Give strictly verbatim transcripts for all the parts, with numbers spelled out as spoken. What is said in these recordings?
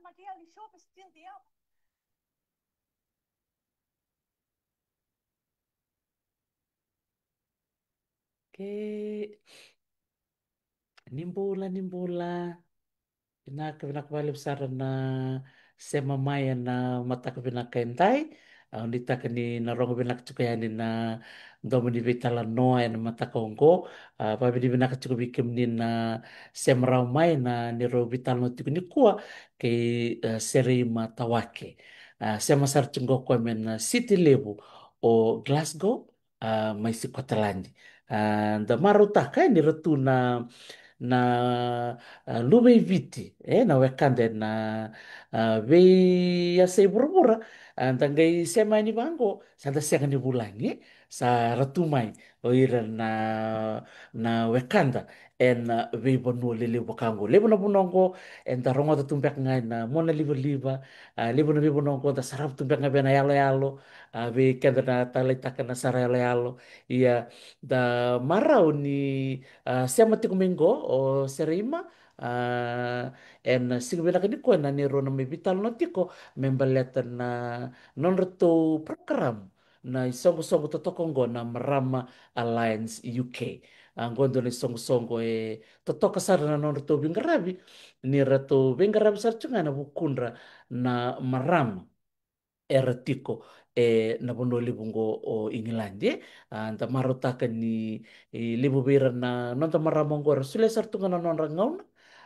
Maria, ni show me still the app. Ke ni bula, ni bula. Vinaka, vinaka vakalevu sara na sema mai ena mataka vinaka edai. Au nuitaka ni na rogo vinaka tiko yani na domo ni veitalanoa ena mataka oqo. A, vakavinavinaka tiko vei kemuni na sema rawa mai na neirau veitalanoa tiko nikua kei, e, Sereima Tawake. A, sema sara tiko qo o koya mai na siti levu o Glasgow, a, mai Sikoteladi. A, da marautaka, e, ni ra tu na, na, a, luve i Viti, e, na wekada ena, a, veiyasai vuravura. A, da qai sema yani vaqo, sa da sega ni vulagi, e, sa ra tu mai o ira na, na wekada ena veivanua lelevu vaka oqo. Levu na vanua oqo eda rogoca tu beka ga ena monalivaliva, a, levu na veivanua oqo da sarava tu beka ga vei na yaloyalo, a, vei keda na taleitaka na sara yaloyalo. Ia, da marau ni, a, sema tiko mai qo o Sereima, a, ena siga vinaka nikua ena neirau na mai veitalanoa tiko me baleta na nodratou program na isoqosoqo totoka oqo na Marama Alliance U K. A, oqo e dua na isoqosoqo e totoka sara na nodratou veiqaravi, ni ratou veiqaravi sara tiko ga ena vukudra na marama era tiko ena vanua levu oqo o Igiladi, e. A, da marautaka ni, e, levu vei ira na noda marama oqo era solia sara tu ga na nodra gauna,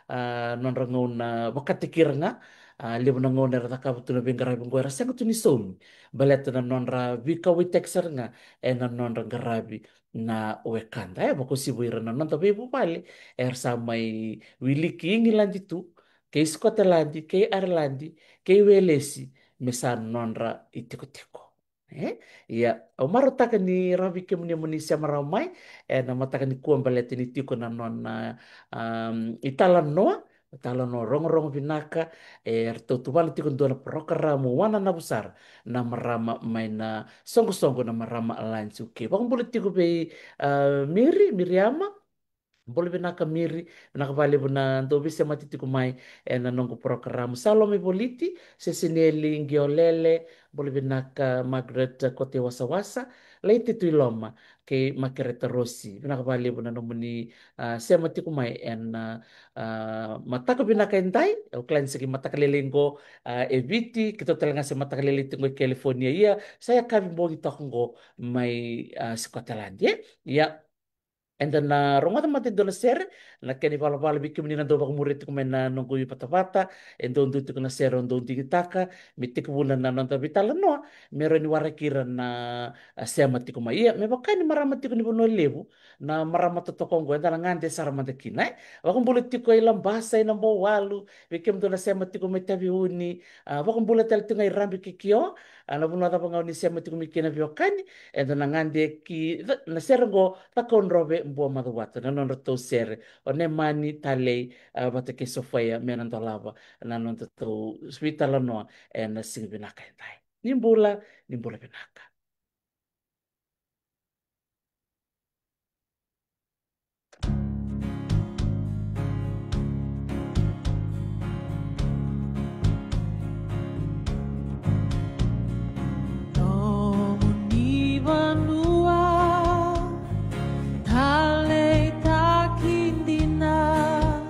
a, nodra gauna vakataki ira ga. A, levu na gauna era cakava tu na veiqaravi oqo era sega tu ni saumi baleta na nodra veikauwaitaki sara ga ena nodra qaravi na wekada, e, vakauasivi ira na noda veivuvale era sa mai wiliki Igiladi tu, kei Sikoteladi, kei Aireladi, kei Welesi, me sa nodra itikotiko. E? Ia, au marautaka ni rawa vei kemuni mo ni sema rawa mai ena mataka nikua baleta ni tiko na nona, am, italanoa, italanoa rogorogo vinaka, e ratou tuvana tiko e dua na porokaramu wananavu sara na marama mai na soqosoqo na Marama Alliance U K. Vakabula tiko vei, a, Miri, Miriama. Bula vinaka Miri, vinaka vakalevu na dau veisemati tiko mai ena noqu porokaramu. Salome Voliti, Seseneli Qiolele, bula vinaka Margaret Kote Wasawasa, Laiti Tuiloma, kei Makereta Rosi. Vinaka vakalevu na nomuni, a, sema tiko mai ena, a, mataka vinaka edai. Au kila ni se qai mataka lailai qo, a, e Viti, keitou tale ga se mataka lailai tiko qo e California. Ia, sa yakavi bogi toka qo mai, a, Sikoteladi, e? Ia, eda na rogoca mada e dua na sere, na kena ivalavala vei kemuni na dau vakamuria tiko mai na noqu ivatavata, e dau dua tiko na sere au dau digitaka me tekivuna na noda veitalanoa, me rawa ni waraki ira na, a, sema tiko mai. Ia, me vaka ni marama tiko ni Vanua Levu na marama totoka oqo, eda na gade sara mada kina, e. Vakabula tiko i Labasa, i Nabouwalu, vei kemudou na sema tiko mai Taveuni, a, vakabula tale tiko ga i Rabi kei Kio, a, na vanua cava ga o ni sema tiko mai kina veiwekani, eda na gade ki, na sere oqo, Cakaudrove Buamacuata, na nodratou sere o Nemani Talei, a, vata kei Sofaia, me na dolava na nodatou veitalanoa ena siga vinaka edai. Ni bula, ni bula vinaka. Nomuni vanua taleitaki dina,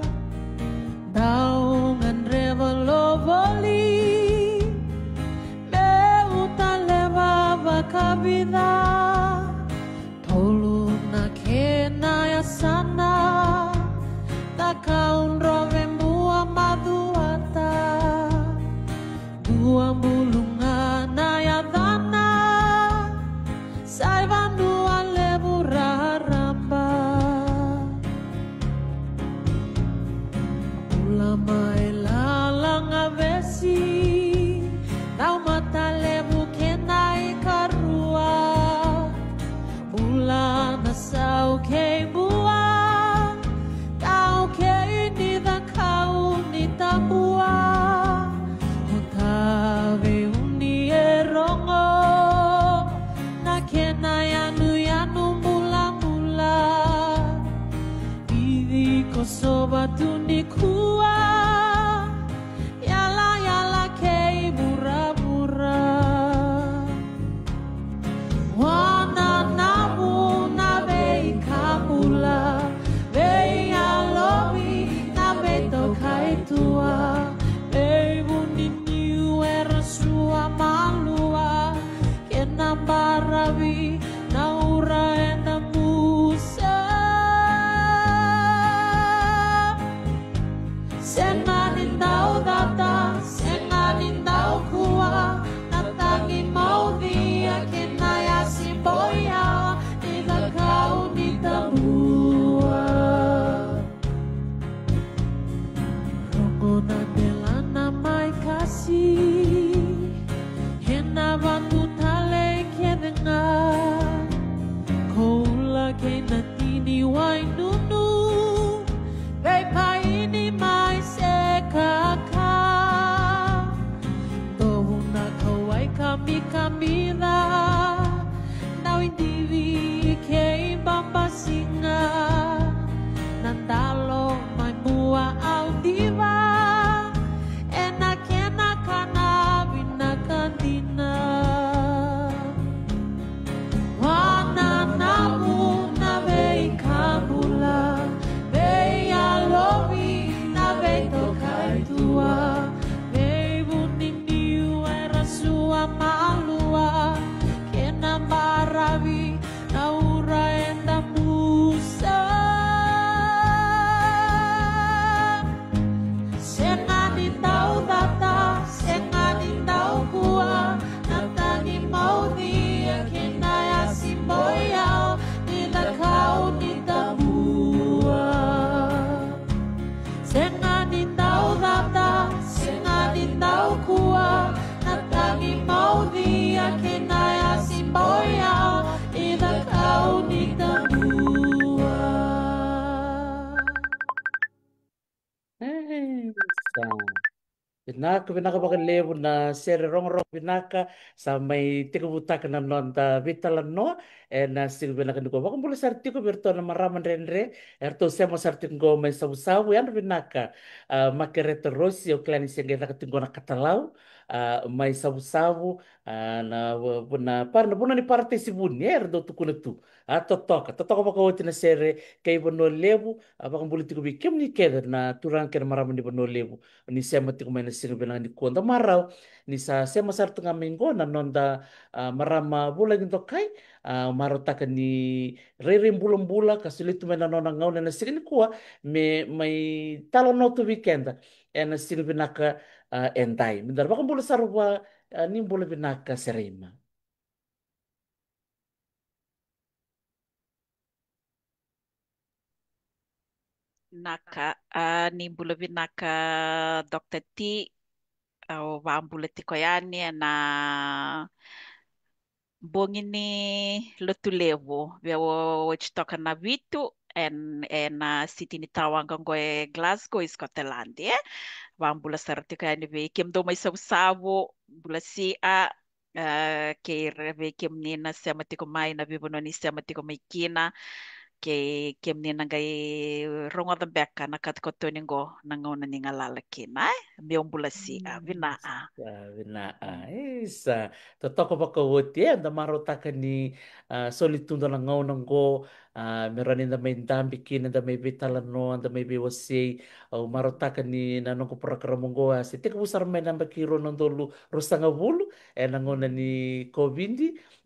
dau gadreva lo voli, meu taleva vakavica. Tolu na kena yasana, Cakaudrove Buamacuata. Dua buluga na yacana, sa i vanua levu raraba. Bula mai Lalagavesi, Caumatalevu kena ikarua. Bula na sau kei Bua, tau kei ni Cakaunitabua. O Taveuni e rogo na kena yanuyanu bulabula. Vici Kosova tu nikua, ia Vica na uidivi kei babasiga, na dalo mai mua au diva, ena kena kana vinaka dina. Wananavu na veika bula, veiyalovi na veitokaitua, veivuniniu era sua malua, kena baravi na ura eda musa. Sega ni dau cata, sega ni dau kua, na tagi maucia kei na yasi boyau, ni cakau ni tabua. Sega ni dau cata, sega ni dau kua, na tagi maucia kei na yasi boyau, ni cakau ni tabua. Isa. Vinaka, vinaka vakalevu na sere rogorogo vinaka. Sa mai tekivutaka na noda veitalanoa ena siga vinaka nikua. Vakabula sara tiko vei iratou na marama dredre eratou sema sara tiko qo mai Savusavu. Yadra vinaka, a, Makereta Rosi, au kila ni se qai caka tiko qo na katalau, a, mai Savusavu, a, na, na, na vanua ni Paratesi Vuni, e, era dau tukuna tu. A, totoka, totoka vakaoti na sere kei Vanua Levu. A, vakabula tiko vei kemuni kece na turaga kei na marama ni Vanua Levu ni sema tiko mai na siga vinaka nikua. Da marau ni sa sema sara tu ga mai qo na noda, a, marama vulagi dokai. A, marautaka ni rairai bulabula ka soli tu mai na nona gauna na siga nikua me mai talanoa tu vei keda ena siga vinaka, a, edai. Me da vakabula sara vua, a, ni bula vinaka Sereima. Vinaka, a, ni bula vinaka Doctor T. Au vabula tiko yani ena bogi ni Lotulevu, via o-, oti toka na vitu, en-, ena siti ni tawaqa qo e Glasgow, e Scotland, e. Vabula sara tiko yani vei kemudou mai Savusavu, bula sia, a, kei ira vei kemuni na sema tiko mai, na veivanua ni sema tiko mai kina, kei kemuni na qai rogoca beka na katokatoni qo na gauna ni galala kina, e. Meu bula sia, a, vina, a. Isa, vina, a. Isa, totoka vakaoti, e, da marautaka ni, a, soli tu dua na gauna qo, a, me rawa ni da mai dabe kina, da mai veitalanoa, da mai veiwasei. Au marautaka ni na noqu porokaramu qo, a, se tekivu sara mai na yabaki rua na udolu ruasagavulu, ena gauna ni COVID,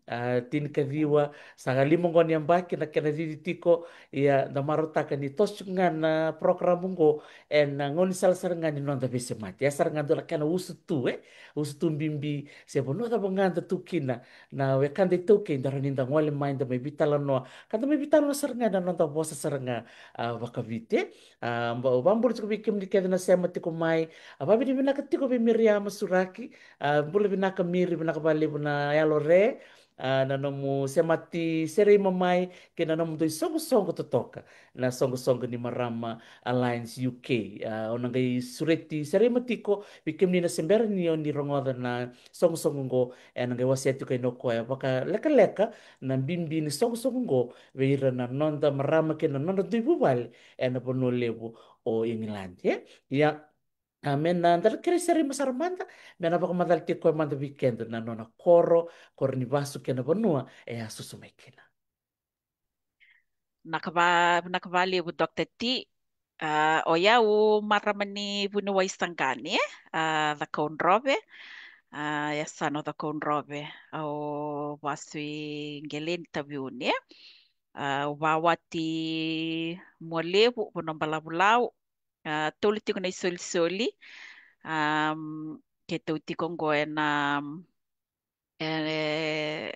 a, tinikaciwa, sa lima qo na yabaki na kena cici tiko. Ia, da marautaka ni toso tiko ga na porokaramu qo ena gaunisala sara ga ni noda veisemati. E sara ga dua na kena usutu, e, usutu bibi, se vanua cava ga da tu kina, na wekada iTaukei, da rawa ni da gole mai, da mai veitalanoa, ka da mai veitalanoa sara ga ena noda vosa sara ga, a, vakaviti. A, ba-, au vabula tiko vei kemuni kece na sema tiko mai. A, vavinavinaka tiko vei Miriama Suraki. A, bula vinaka Miri, vinaka vakalevu na yalo re, a, na nomu semati Sereima mai kei na nomudou isoqosoqo totoka, na soqosoqo ni Marama Alliance U K. A, au na qai sureti Sereima tiko vei kemuni na se bera ni o ni rogoca na soqosoqo qo, ena qai wasea tiko kina o koya vakalekaleka na bibi ni soqosoqo qo vei ira na noda marama kei na nodra dui vuvale ena Vanua Levu o Igiladi, e. Ia, a, me na da na kerei Sereima sara mada me na vakamacala tiko koya mada vei keda na nona koro, koro ni vasu kei na vanua e a susu mai kina. Vinaka va-, vinaka vakalevu Doctor T. A, o yau marama ni Vuniwai Saqani, e, a, Cakaudrove. A, yasana o Cakaudrove. Au vasu i Qele ni Taveuni, e. A, au vawati Mualevu, Vanuabalavu Lau. A, tolu tiko na isolisoli. Am, keitou tiko qo ena, e,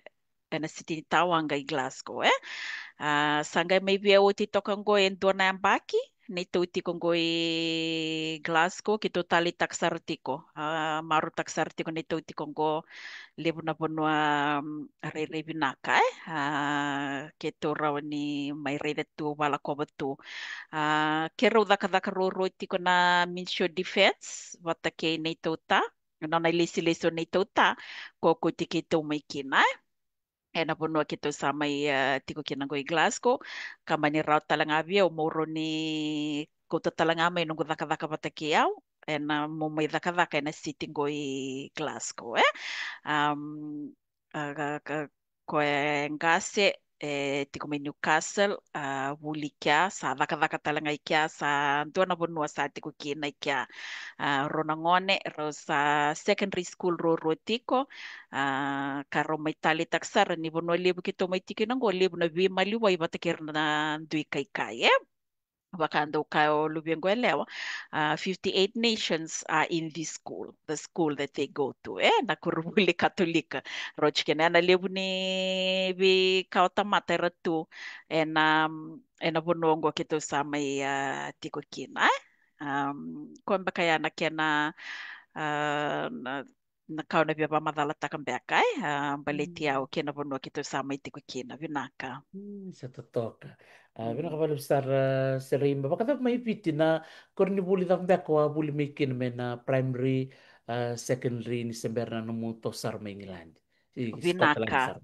ena siti ni tawaqa i Glasgow, e. A, sa qai mai via oti toka qo e dua na yabaki neitou tiko qo i Glasgow, keitou taleitaka sara tiko. A, marautaka sara tiko neitou tiko qo, levu na vanua, mm, rairai vinaka, e. A, keitou rawa ni mai raica tu, valakova tu. A, keirau cakacaka ruarua tiko na Ministry of Defence vata kei neitou ta na nona ilesilesi o neitou ta, ko kauti keitou mai kina, e. Ena vanua keitou sa mai, ah, tiko kina qo i Glasgow, ka mani rawa tale ga vei au meu rawa ni kauta tale ga mai noqu cakacaka vata kei au, ena meu mai cakacaka ena city qo i Glasgow, e. Am, a, ka, ka, ko e qase, e tiko mai Newcastle, a, vuli kea, sa cakacaka tale ga i kea, sa dua na vanua sa tiko kina i kea. A, rau na gone, rau sa secondary school ruarua tiko, a, ka rau mai taleitaka sara ni vanua levu keitou mai tiko kina qo, levu na veimaliwai vata kei ira na dui kaikai, e. Vaka dau kaya o luvequ yalewa, a, fifty-eight nations are in this school, the school that they go to, e, na koronivuli Katolika. Rau tiko kina, ena levu ni veika o tamata era tu ena, ena vanua qo keitou sa mai, a, tiko kina, e. Am, koya beka ya na kena, a, na na ka au na via vakamacalataka beka, e, a, baleti au kei na vanua keitou sa mai tiko kina. Vinaka. Mm, sa totoka. A, vinaka vakalevu sara, Sereima. Vakacava mai Viti, na koronivuli cava beka o a vuli mai kina, me na primary, a, secondary, ni se bera na nomu toso sara mai Igiladi? I Scotland sara.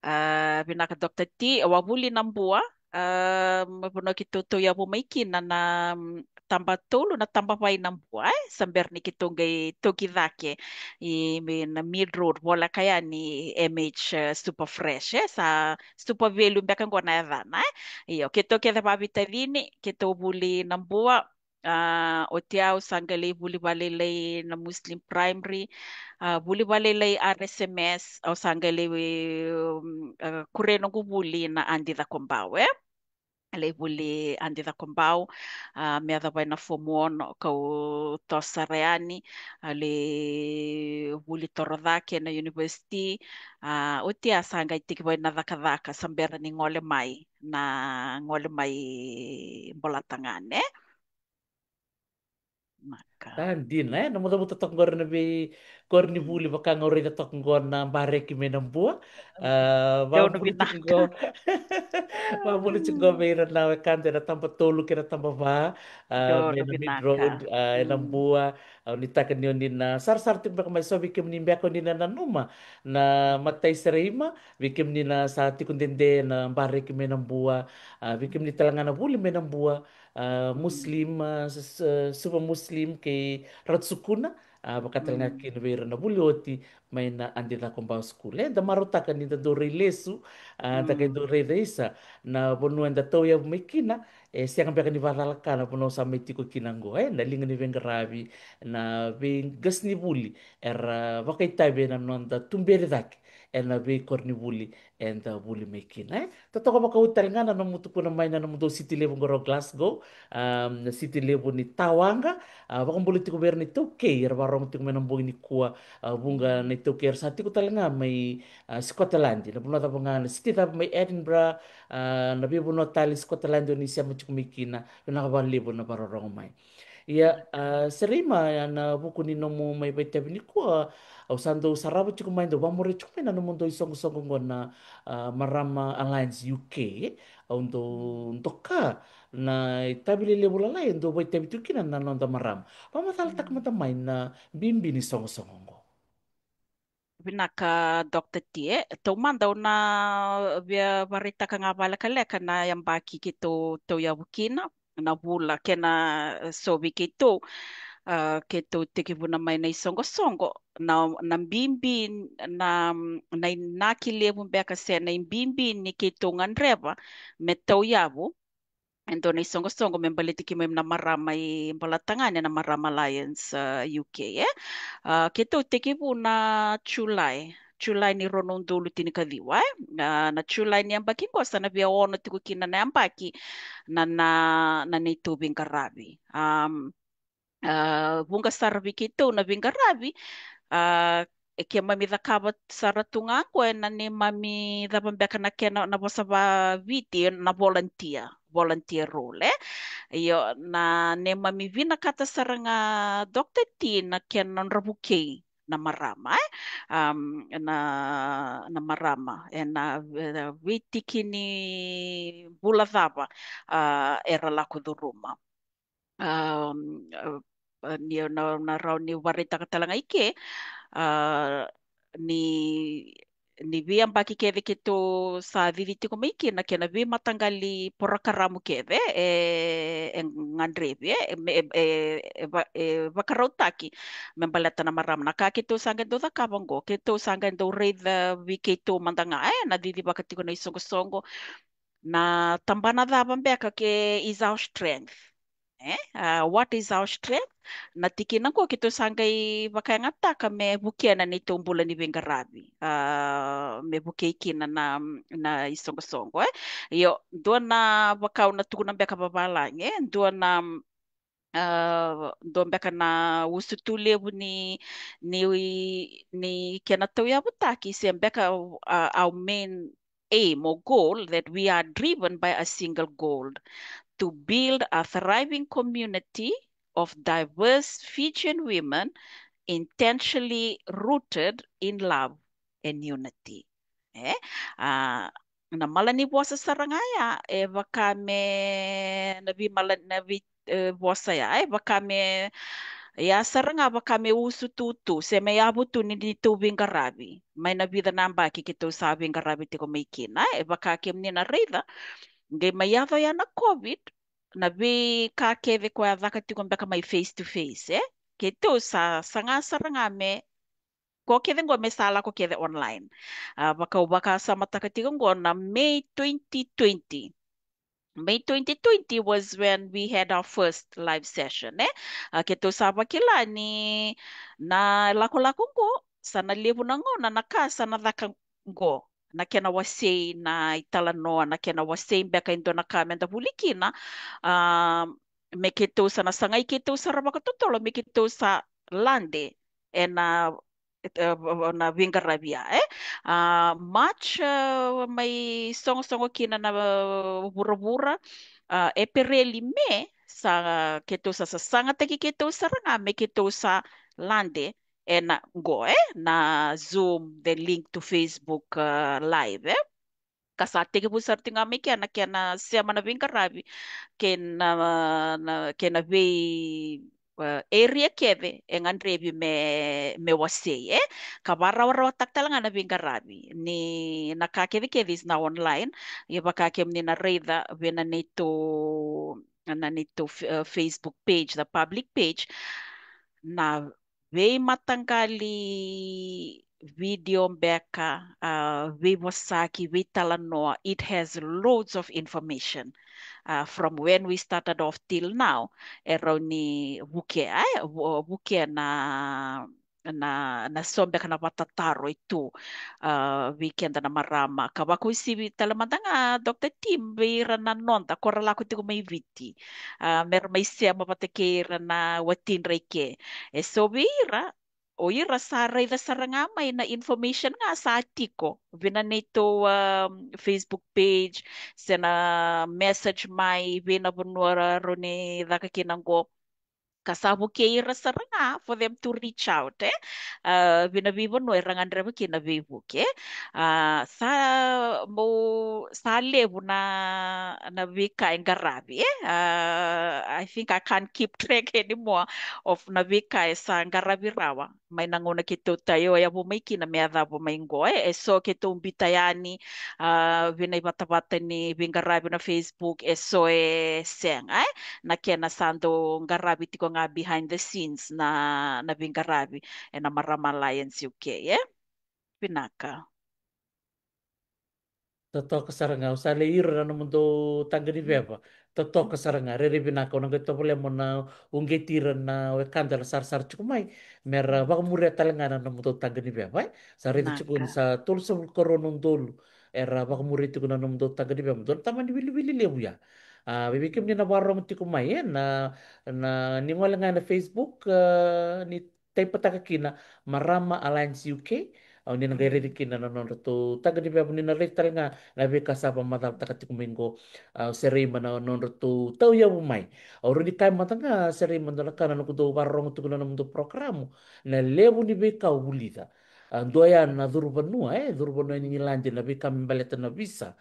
A, vinaka Doctor T, au a vuli Nabua, a, mai vanua keitou tauyavu mai kina na, mm, taba tolu, na taba va i Nabua, e, sa bera ni keitou qai toki cake i, mi-, na Mead Road, voleka yani M H, e, Super Fresh, e, sa Super Value beka qo na yacana, e. Io, keitou kece vavitacini, keitou vuli Nabua, a, oti au sa qai lai vuli vakalailai na Muslim Primary, a, vuli vakalailai R S M S, au sa qai lai, um, a, kuria noqu vuli na Adi Cakobau, e. Lai vuli Adi Cakobau, a, me yacova ena form one, kau toso sara yani, a, lai vuli torocake na university, a, oti a sa qai tekivu na cakacaka, sa bera ni gole mai, na gole mai Bolatagane. Vinaka. Sa dina, e? Na mucamuca toka qori na veikoronivuli vaka ga au raica toka qo na bareki mai Nabua. A, vavuli tiko qo. Vavuli tiko qo vei ira na wekada ena taba tolu kei na taba va, a, mai na Mead Road, a, e Nabua. Au nuitaka ni o ni na sarasara tiko beka mai, so vei kemuni beka o ni na nanuma na matai Sereima, vei kemuni na sa tiko dede na bareki mai Nabua, a, vei kemuni tale ga na vuli mai Nabua, a, Muslim, a, s-, s-, Super Muslim kei Ratu Sukuna, a, vaka tale ga kina vei ira na vuli oti mai na Adi Cakobau School. E, da marautaka ni da dau rai lesu, a, da qai dau raica isa na vanua eda tauyavu mai kina, e sega beka ni vakacalaka na vanua au sa mai tiko kina qo, e, na liga ni veiqaravi, na veiqasenivuli era vakaitavi ena noda tuberi cake ena veikoronivuli eda vuli mai kina, e. Totoka vakauti tale ga na nomu tukuna mai na nomudou city levu qo o Glasgow, a, na city levu ni tawaqa, a, vakabula tiko vei ira na iTaukei era vakarorogo tiko mai na bogi nikua, a, vuqa na iTaukei era sa tiko tale ga mai, a, Scotland, na vanua cava ga, na city cava mai Edinburgh, a, na veivanua tale i Scotland o ni sema tiko mai kina, vinaka vakalevu na vakarorogo mai. Ia, a, Sereima, ena vuku ni nomu mai vakaitavi nikua, au sa dau sarava tiko mai, dau vakamuria tiko mai na nomudou isoqosoqo qo na, a, Marama Alliance U K, e? Au dau doka na itavi lelevu lalai e dau vakaitavi tiko kina na noda marama. Vakamacalataka mada mai na bibi ni soqosoqo qo. Vinaka, Doctor T, e. Taumada au na via vakaraitaka ga vakalekaleka na yabaki keitou tauyavu kina, na vula kei na, e, so vei keitou, a, keitou tekivuna mai na isoqosoqo, na, na bibi, na, na inaki levu beka se na ibibi ni keitou gadreva me tauyavu e dua na isoqosoqo me baleti keimami na marama i Bolatagane, na Marama Alliance, a, U K, e. A, keitou tekivu na Julai, Julai ni rua na udolu tinikaciwa, e. A, na Julai ni yabaki qo sa na via ono tiko kina na yabaki na, na, na neitou veiqaravi. Am, a, vuqa sara vei keitou na veiqaravi, a, e keimami cakava sara tu ga qo ena neimami cava beka na kena na vosa vaviti na volunteer, volunteer role, e. Io, na neimami vinakata sara ga, Doctor T, na kena nodra vukei na marama, e. Am, na, na marama ena, e, veitiki ni bula cava, a, era lako curuma. Am, a, ni na, na rawa ni varaitaka tale ga i ke, a, ni ni veiyabaki kece keitou sa cici tiko mai kina, kei na veimataqali porokaramu kece e, e gadrevi, e, e, e, e va- e vakarautaki me baleta na marama. Na ka keitou sa qai dau cakava oqo, keitou sa qai dau raica vei keitou mada ga, e, na cicivaka tiko na isoqosoqo, na tabana cava beka ke is our strength. E? A, what is our strength? Na tikina qo keitou sa qai vakayagataka me vukea na neitou bula ni veiqaravi. A, me vukei kina na, na isoqosoqo, e? Io, dua na vakau na tukuna beka vavalagi, e? Dua na, a, dua beka na usutu levu ni, ni, ni kena tauyavutaki, se beka, a, our main aim or goal, that we are driven by a single goal, to build a thriving community of diverse Fijian women intentionally rooted in love and unity. E? A, na mala ni vosa sara ga ya, e vaka me na veimala, na vei e, vosa ya, e vaka me, ya sara ga vaka me usutu tu, se me yavu tu ni neitou veiqaravi mai na vica na yabaki keitou sa veiqaravi tiko mai kina. E vaka kemuni na raica, qai mai yaco ya na COVID, na veika kece koya caka tiko beka mai face to face, e? Keitou sa saga sara ga me ko kece qo me sa lako kece online. A, vaka au vakasamataka tiko qo na May twenty twenty. May twenty twenty was when we had our first live session, e? A, keitou sa vakila ni na lakolako qo, sa na levu na gauna na ka sa na caka qo, na kena wasei na italanoa, na kena wasei beka e dua na ka meda vuli kina, a, me keitou sa na sagai keitou sara vakatotolo, me keitou sa lade ena e, e, na veiqaravi ya, e? A, March, e, mai sogosogo kina na, e, vuravura, a, Epereli, Me, sa keitou sa sasagataki keitou sara ga me keitou sa lade ena qo, e? Na Zoom, then link to Facebook, e, live, e? Ka sa tekivu sara tiko ga mai kea na kena sema na veiqaravi kei na, na, kei na vei, e, area kece e gadrevi me, me wasei, e? Ka vakarawarawataka tale ga na veiqaravi ni na ka kecekece is now online. Ia vaka kemuni na raica vei na neitou, na neitou f-, e, Facebook page, the public page, na veimataqali video beka, a, veivosaki, veitalanoa. It has loads of information, a, from when we started off till now. E rawa ni vukea, e, vu-, vukea na, na, na so beka na vakatataro e tu, a, vei keda na marama. Ka vakauasivi tale mada ga, Doctor Tim, vei ira na noda ko ra lako tiko mai Viti, a, me ra mai sema vata kei ira na watidra i ke. E so vei ira, o ira sa raica sara ga mai na information ga sa tiko vei na neitou, um, Facebook page, se na message mai vei na vanua ra rawa ni caka kina qo. Ka sa vukei ira sara ga for them to reach out, e? A, vei na veivanua era gadreva kina veivuke. A, sa mo, sa levu na, na veika e qaravi, e? A, I think I can't keep track anymore of na veika e sa qaravi rawa mai na gauna keitou tauyau mai kina me yacova mai qo, e? E so keitou biuta yani, a, vei na ivatavata ni veiqaravi na Facebook, e so e sega, e? Na kena sa dau qaravi tiko ga behind the scenes na, na veiqaravi ena Marama Alliance U K, e? Vinaka. Totoka sara ga, au sa lai ira na nomudou taqa ni veva. Totoka sara ga, rairai vinaka, au na qai tovolea mo na uqeti ira na wekada era sarasara tiko mai me ra vakamuria tale ga na nomudou taqa ni veva, e? Sa raica tiko ni sa tolusagavulu karua na udolu era vakamuria tiko na nomudou taqa ni veva. Dua na tamani wiliwili levu ya. A, vei kemuni na vakarorogo tiko mai, e, na, na, ni gole ga ena Facebook, a, ni taipataka kina Marama Alliance U K, au ni na qai raici kina na nodratou taqa ni veva, ni na raici tale ga na veika sa vakamacalataka tiko mai qo. Au serei mai na nodratou tauyavu mai. Au rawa ni kaya mada ga, serei mai dua na ka na noqu dau vakarorogo tiko na nomudou porokaramu, na levu ni veika au vulica. A, dua ya na curu vanua, e, curu vanua ni Igiladi, na veika me baleta na visa.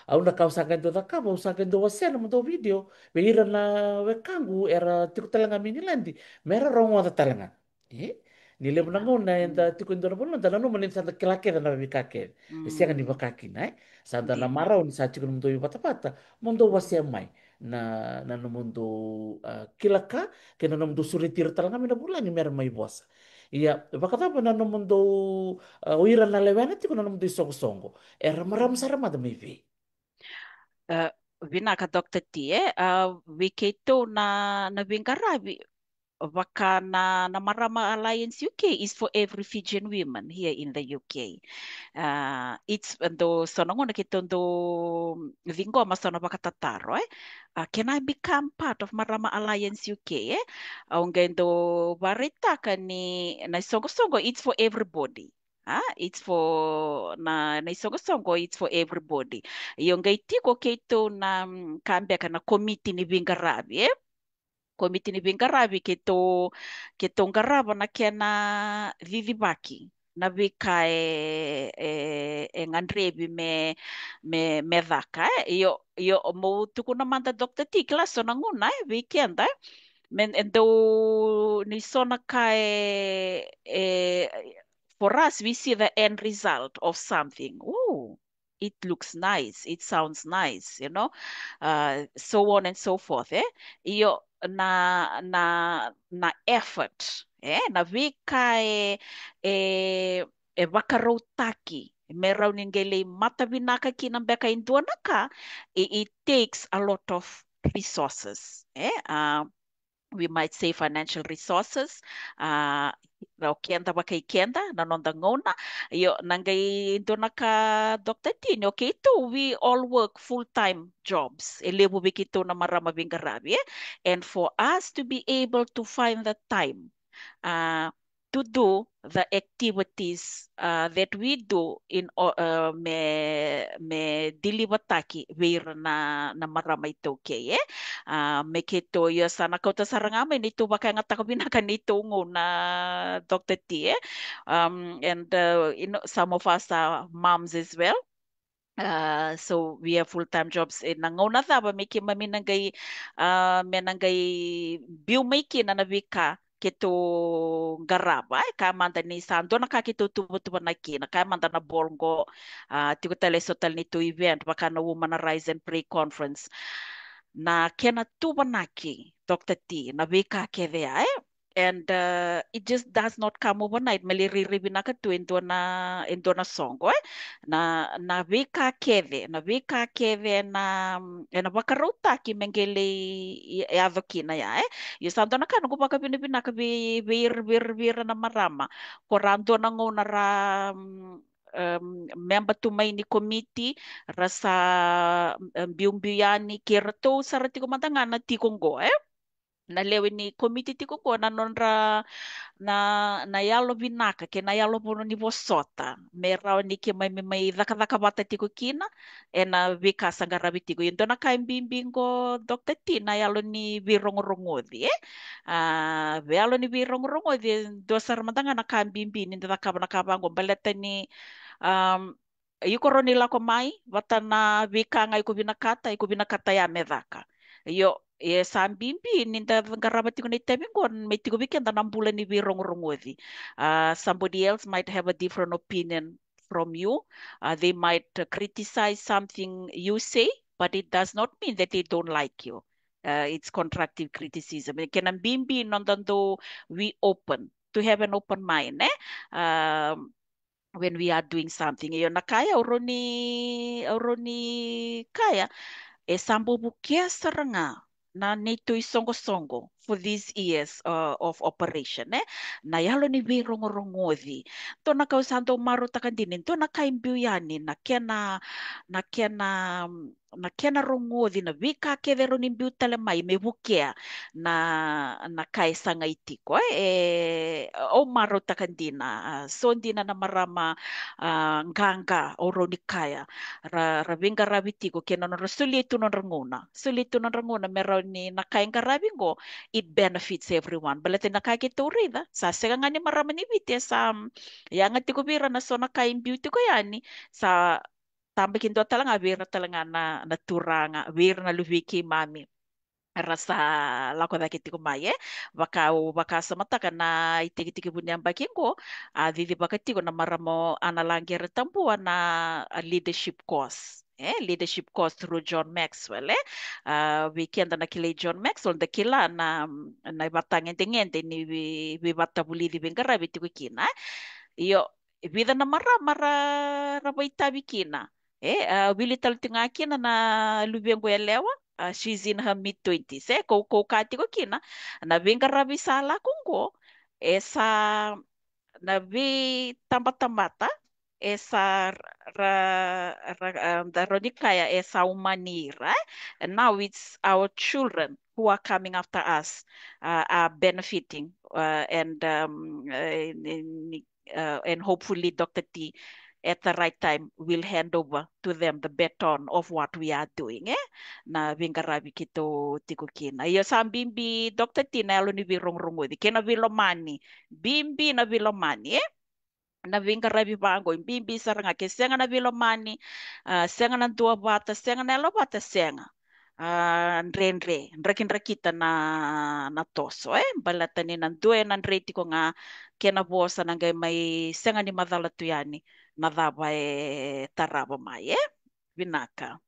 Au na ka au sa qai dau cakava, au sa qai dau wasea na nomudou video vei ira na wekaqu era tiko tale ga mai Niladi, me ra rogoca tale ga. E? Ni levu na gauna eda tiko e dua na vanua, da nanuma ni da sa da kila kece na veika kece. E sega ni vaka kina, e? Sa da na marau ni sa tiko na nomudou ivatavata, mo dou wasea mai na, na nomudou, ah, kila ka, kei na nomudou sureti ira tale ga mai na vulagi me ra mai vosa. Ia, vakacava na nomudou, ah, o ira na lewena tiko na nomudou isoqosoqo? Era marama sara mada mai vei? Ah, vinaka, Doctor T, e? Ah, vei keitou na, na veiqaravi, vaka na, na Marama Alliance U K is for every Fijian women here in the U K. Ah, it's, dou so na gauna keitou dau ciqoma so na vakatataro, e? Ah, can I become part of Marama Alliance U K, e? Au qai dau vakaraitaka ni na isoqosoqo, it's for everybody. Ah, it's for, na, na isoqosoqo, it's for everybody. Io, qai tiko keitou na, mm, ka beka na komiti ni veiqaravi, e? Komiti ni veiqaravi keitou, keitou qarava na kena cicivaki na veika e, e, e gadrevi me, me, me caka, e? Io, io, meu tukuna mada, Doctor T, kila so na gauna, e, vei keda, me, e dau ni so na ka e, e, for us, we see the end result of something. Ooh, it looks nice, it sounds nice, you know, uh, so on and so forth, e? Io, na, na, na effort, e? Na veika e, e, e vakarautaki me rawa ni qai lai matavinaka kina beka e dua na ka, it, it takes a lot of resources, e? Uh, we might say financial resources, uh, o keda vakai keda, na noda gauna. Io, na qai dua na ka, Doctor T, ni o keitou, we all work full-time jobs. E levu vei keitou na marama veiqaravi, e? And for us to be able to find the time, uh, to do the activities, uh, that we do in o-, uh, me, me deliver-taki vei ira na, na marama iTaukei, e? Uh, me keitou, io, sa na kauta sara ga mai neitou vakayagataka vinaka neitou gauna, Doctor T, e? Um, and, uh, you know, some of us are moms as well. Uh, so we have full-time jobs. E, na gauna cava me keimami na qai, uh, me na qai biu mai kina na veika keitou qarava, e? Kaya mada ni sa dua na ka keitou tuvatuvanaki kina, kaya mada na ball qo, uh, tiko tale so tale neitou event, vaka na Women Arise and Pray Conference. Na kena tuvanaki, Doctor T, na veika kece ya, e? And, uh, it just does not come overnight. Me lai rairai vinaka tu e dua na, e dua na soqo, e? Na, na veika kece, na veika kece na, e na vakarautaki me qai lai yaco kina ya, e? Io, sa dua na ka noqu vakavinavinaka vei, vei ira, vei ira, vei ira na marama. Ko ra dua na gauna ra, mm, um, memba tu mai ni komiti, ra sa, um, biubiu yani, kei ratou sara tiko mada ga na tiko qo, e? Na lewe ni komiti tiko qo, na nodra, na, na yalo vinaka kei na yalo vo-, ni vosota me rawa ni keimami mai cakacaka vata tiko kina ena veika sa qaravi tiko. Ia, dua na ka e bibi qo, Doctor T, na yalo ni veirogorogoci, e? A, yalo ni veirogorogoci, e dua sara mada ga na ka bibi ni da cakava na ka vaqo, baleta ni, um, iko rawa ni lako mai vata na veika ga iko vinakata, iko vinakata ya me caka. Io, e sa bibi ni da qarava tiko na itavi qo me tiko vei keda na bula ni veirogorogoci. Uh, somebody else might have a different opinion from you. Uh, they might, uh, criticize something you say, but it does not mean that they don't like you. Uh, it's constructive criticism. E kena bibi noda dau, we open, to have an open mind, e? Um, when we are doing something. Io, na ka ya au rawa ni, au rawa ni kaya, e sa bau vukea sara ga na neitou isoqosoqo for these years, uh, of operation, e? Na yalo ni veirogorogoci. Dua na ka au sa dau marautaka dina, dua na ka e biu yani, na kena, na kena, na kena rogoci, na veika kece e rawa ni biu tale mai me vukea na, na ka e sagai tiko, e? E, au marautaka dina, a, so dina na marama, a, qaqa, au rawa ni kaya, ra, ra veiqaravi tiko kei na nodra solia tu nodra gauna, solia tu nodra gauna me rawa ni na ka e qaravi qo, it benefits everyone. Baleta na ka keitou raica, sa sega ga ni marama ni Viti e sa, mm, yaga tiko vei ira na so na ka e biu tiko yani, sa tabaki dua tale ga vei ira tale ga na, na turaga, vei ira na luvei keimami ra sa lako cake tiko mai, e. Vaka au vakasamataka na itekitekivu ni yabaki qo, a cicivaka tiko na marama o Ana Laqere Tabua na, a, leadership course, e, leadership course through John Maxwell, e. A, vei keda na kilai John Maxwell, da kila na, na ivakatagedegede ni vei, veivakatavulici veiqaravi tiko kina, e. Io, e vica na marama ra, ra vakaitavi kina. E, a, wili tale tiko ga kina na luvequ yalewa, a, she's in her mid twenties. E, ko, ko kaya tiko kina, na veiqaravi sa lako qo, e sa, na veitabatamata, e sa ra, ra, a, da rawa ni kaya, e sa umani ira, e. And now it's our children who are coming after us, uh, are benefiting, uh, and, um, uh, in, in, uh, and hopefully Doctor T at the right time will hand over to them the baton of what we are doing, e? Na veiqaravi keitou tiko kina. Io, sa bibi Doctor T na yalo ni veirogorogoci kei na veilomani. Bibi na veilomani, e? Na veiqaravi vaqo, e bibi sara ga, ke sega na veilomani, a, sega na duavata, sega na yalovata, sega. A, dredre, drakidrakita na, na toso, e? Baleta ni na dua e na dre tiko ga, kena vosa na qai mai sega ni macala tu yani na cava e tarava mai, e? Vinaka.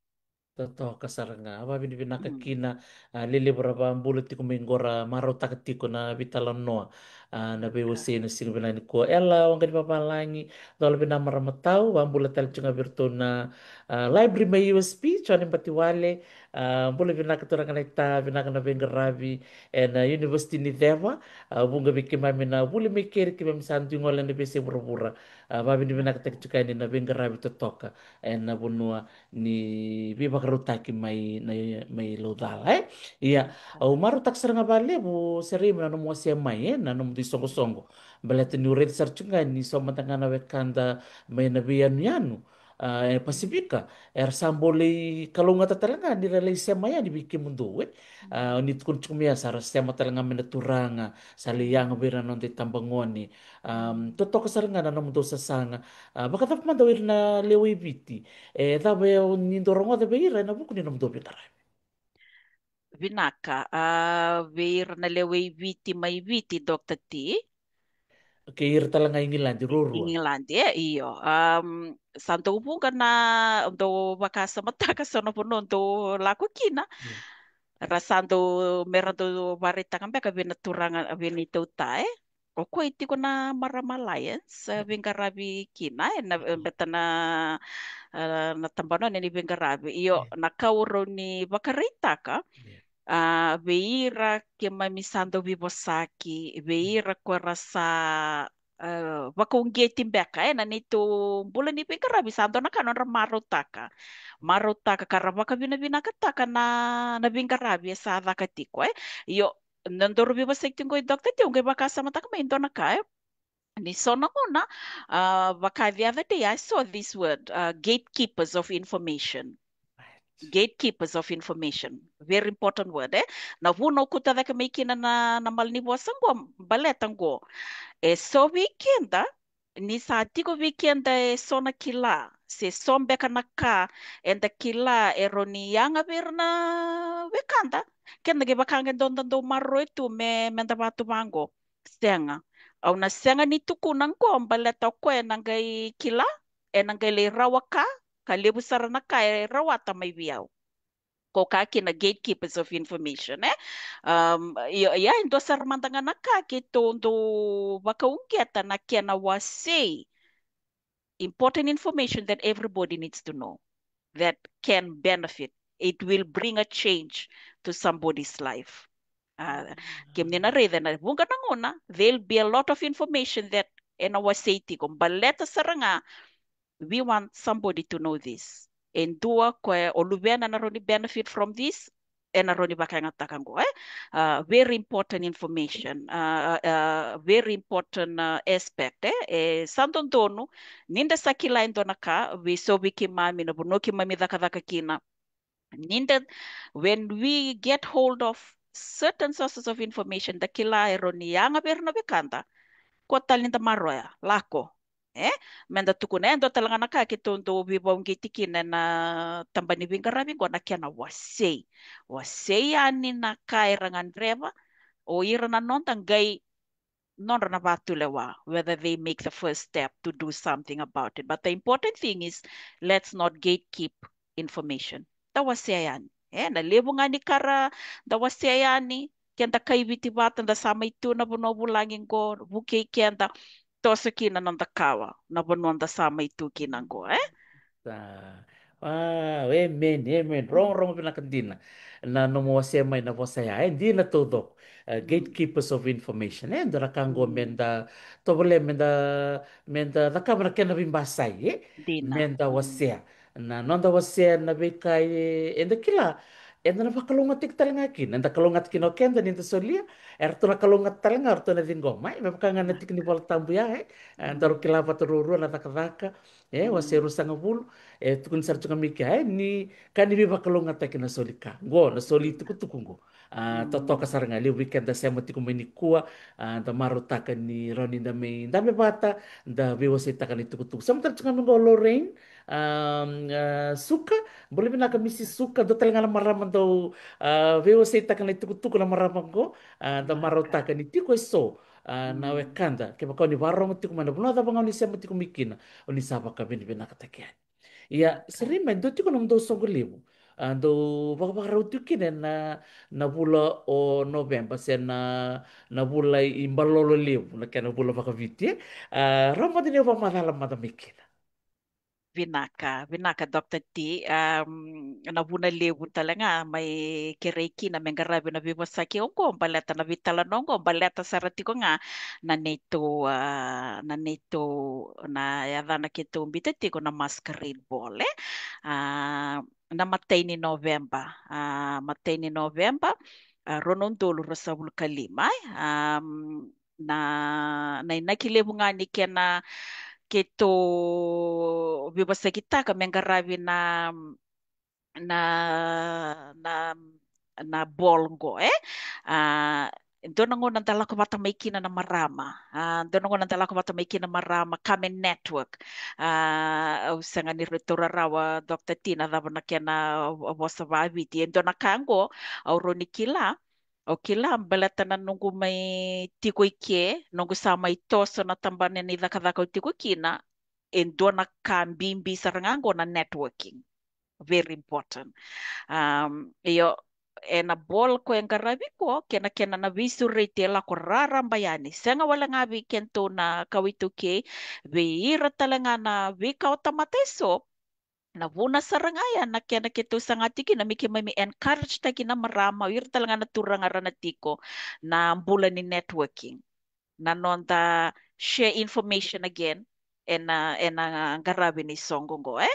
Totoka sara ga. A, vavinavinaka kina, a, lelevu ra vabula tiko mai qo ra marautaka tiko na veitalanoa, a, na veiwasei na siga vinaka nikua. Ela Waqanivavalagi, cola vinaka marama tau, vabula tale tiko ga vei iratou na, a, library mai U S P, Jone Batiwale, a, bula vinaka turaga naita, vinaka na veiqaravi ena University ni Ceva, a, vuqa vei keimami na vuli mai keri keimami sa dui gole ena veiyasai vuravura. A, vavinavinakataki tiko yani na veiqaravi totoka ena vanua ni veivakarautaki mai, na, mai Laucala, e? Ia, au marautaka sara ga vakalevu, Serei, mai na nomu wasea mai, e, na nomu dui soqosoqo. Baleta niu raica sara tiko ga ni so mada ga na wekada mai na veiyanuyanu, a, e Pasifika, era sa bau lai kalougata tale ga ni ra lai sema yani vei kemudou, e? A, ni tukuna tiko mai ya sa ra sema tale ga mai na turaga, sa lai yaga vei ira na noda itabagone. Am, totoka sara ga na nomudou sasaga. A, vakacava mada o ira na lewe i Viti? E cava e o ni dau rogoca vei ira ena vuku ni nomudou veiqaravi? Vinaka. A, vei ira na lewe i Viti mai Viti, Doctor T? Kei ira tale ga i Igiladi, ruarua. Igiladi, e, io. Am, sa dau vuqa na, dau vakasamataka so na vanua dau lako kina. Ia. Ra sa dau, me ra dau vakaraitaka beka vei na turaga, vei neitou ta, e? O koya e tiko na Marama Alliance, e, veiqaravi kina, e, na, e, beta na, e, na tabana ni veiqaravi. Io, na ka au rawa ni vakaraitaka, a, vei ira keimami sa dau veivosaki, vei ira ko ra sa, e, vakauqeti beka, e, na neitou bula ni veiqaravi, sa dua na ka nodra marautaka. Marautaka ka ra vakavinavinakataka na, na veiqaravi e sa caka tiko, e. Io, na daru veivosaki tiko qo i Doctor T, au qai vakasamataka mai e dua na ka, e. Ni so na gauna, a, vaka the other day, I saw this word, a, gatekeepers of information. Gatekeepers of information. Very important word, e? Na vuna au kauta cake mai kina na, na malanivosa qo, baleta qo. E so vei keda, ni sa tiko vei keda e so na kila, se so beka na ka eda kila e rawa ni yaga vei ira na wekada, keda qai vaka ga e dua da dau maroroya tu me, meda vaka tu vaqo. Sega. Au na sega ni tukuna qo baleta o koya ena qai kila, ena qai lai rawa ka, ka levu sara na ka e rawata mai vei au. Ko ka kina gatekeepers of information, e? Um, ia, ia, e dua sara mada ga na ka keitou dau vakauqeta na kena wasei. Important information that everybody needs to know, that can benefit. It will bring a change to somebody's life. A, kemuni na raica na vuqa na gauna, there'll be a lot of information that ena wasei tiko. Baleta sara ga, we want somebody to know this. E dua ko e o luvena na rawa ni benefit from this, ena rawa ni vakayagataka qo, e? A, very important information, a, a, very important, a, aspect, e? E sa dodonu ni da sa kila e dua na ka, vei so vei keimami na vanua keimami cakacaka kina. Ni da, when we get hold of certain sources of information, da kila e rawa ni yaga vei ira na wekada, ko tale ni da maroroya, lako. E, meda tukuna, e dua tale ga na ka keitou dau veivauqeti kina ena taba ni veiqaravi qo na kena wasei. Wasei yani na ka era gadreva, o ira na noda qai nodra na vatulewa, whether they make the first step to do something about it. But the important thing is, let's not gatekeep information. Da wasea yani. E, na levu ga ni ka ra da wasea yani, keda kaiviti vata, da sa mai tu na vanua vulagi qo, vukei keda, toso kina noda kawa, na vanua da sa mai tu kina qo, e? Sa. Wow, amen, amen. Rogorogo vinaka dina. Na nomu wasea mai na vosa ya, e dina taucoko. Uh, gatekeepers of information. E, dua na ka qo meda, tovolea meda, meda cakava na kena veibasai, e? Dina. Meda wasea. Na noda wasea na veika e, eda kila, eda na vakalougatataki tale ga kina. Eda kalougata kina o keda ni da solia, eratou na kalougata tale ga o ratou na ciqoma. E, me vaka ga na tiki ni Vola Tabu ya, e? E, daru kila vata ruarua na Cakacaka, e, wase ruasagavulu, e tukuni sara tu ga mai kea, e, ni ka ni veivakalougatataki na soli ka. Qo, na soli tukutuku qo. A, totoka sara ga, levu vei keda sema tiko mai nikua, a, da marautaka ni rawa ni da mai dabe vata, da veiwaseitaka na itukutuku. Sema tale tu ga mai qo Lorraine, a, a, Suka, bula vinaka Misi Suka, dua tale ga na marama dau, a, veiwaseitaka na itukutuku na marama qo, a, da marautaka ni tiko eso, a, na wekada, kevaka o ni vakarorogo tiko mai na vanua cava ga o ni sema tiko mai kina, o ni sa vakavinavinakataki yani. Ia, Sirima, e dua tiko na nomudou soqo levu. A, dou vakavakarau tiko kina na, na vula o Noveba, se na, na vula i Balolo levu, na kena vula vakaviti, e. A, rawa mada ni o vakamacala mada mai kina. Vinaka, vinaka, Doctor T. Am, na vuna levu tale ga mai kerei kina me qaravi na veivosaki oqo, baleta na veitalanoa oqo, baleta sara tiko ga na neitou, a, na neitou, na yacana keitou biuta tiko na Masquerade Ball, e? A, na matai ni Noveba, a, matai ni Noveba, a, rua na udolu ruasagavulu ka lima, e? Am, na, na inaki levu ga ni kena keitou veivosakitaka me qaravi na, na, na, na ball qo, e? A, dua na gauna da lako vata mai kina na marama. A, dua na gauna da lako vata mai kina na marama, ka me network. A, au sega ni ratou rarawa, Doctor T, na cava na kena vosa vaviti. E dua na ka qo, au rawa ni kila, au kila, baleta na noqu mai tiko i ke, noqu sa mai toso na tabana ni cakacaka au tiko kina, e dua na ka bibi sara ga qo na networking. Very important. Um, io, ena ball qo e qaravi qo, kena, kena na veisureti e lako raraba yani. Sega wale ga vei kedatou na kawa iTaukei, vei ira tale ga na veika o tamata eso, na vuna sara ga ya na kena keitou saga tiko kina me keimami encourage taki na marama, o ira tale ga na turaga ra na tiko, na bula ni networking. Na noda share information again, ena, ena qaravi ni soqo qo, e?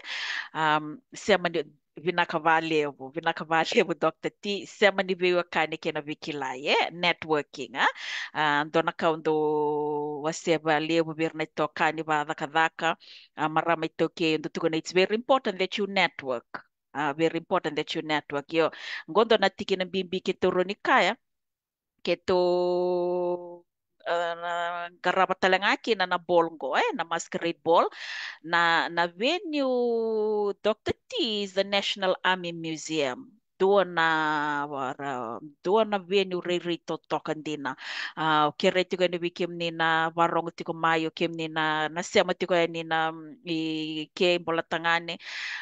Um, sema ni, vinaka valevu, vinaka valevu, Doctor T, sema ni veiwekani kei na veikilai, e? Networking, a? A, dua na ka au dau wasea valevu vei ira na itokani vakacakacaka, a, marama iTaukei, dau tukuna, it's very important that you network. A, very important that you network. Io, qo dua na tikina bibi keitou rawa ni kaya, keitou, a, na qarava tale ga kina na ball qo, e, na Masquerade Ball. Na, na venue, Doctor T, is the National Army Museum. Dua na, vara, dua na venue rairai totoka dina. A, au kerei tiko yani vei kemuni na varogo tiko mai, o kemuni na, na sema tiko yani na, mm, i ke Bolatagane.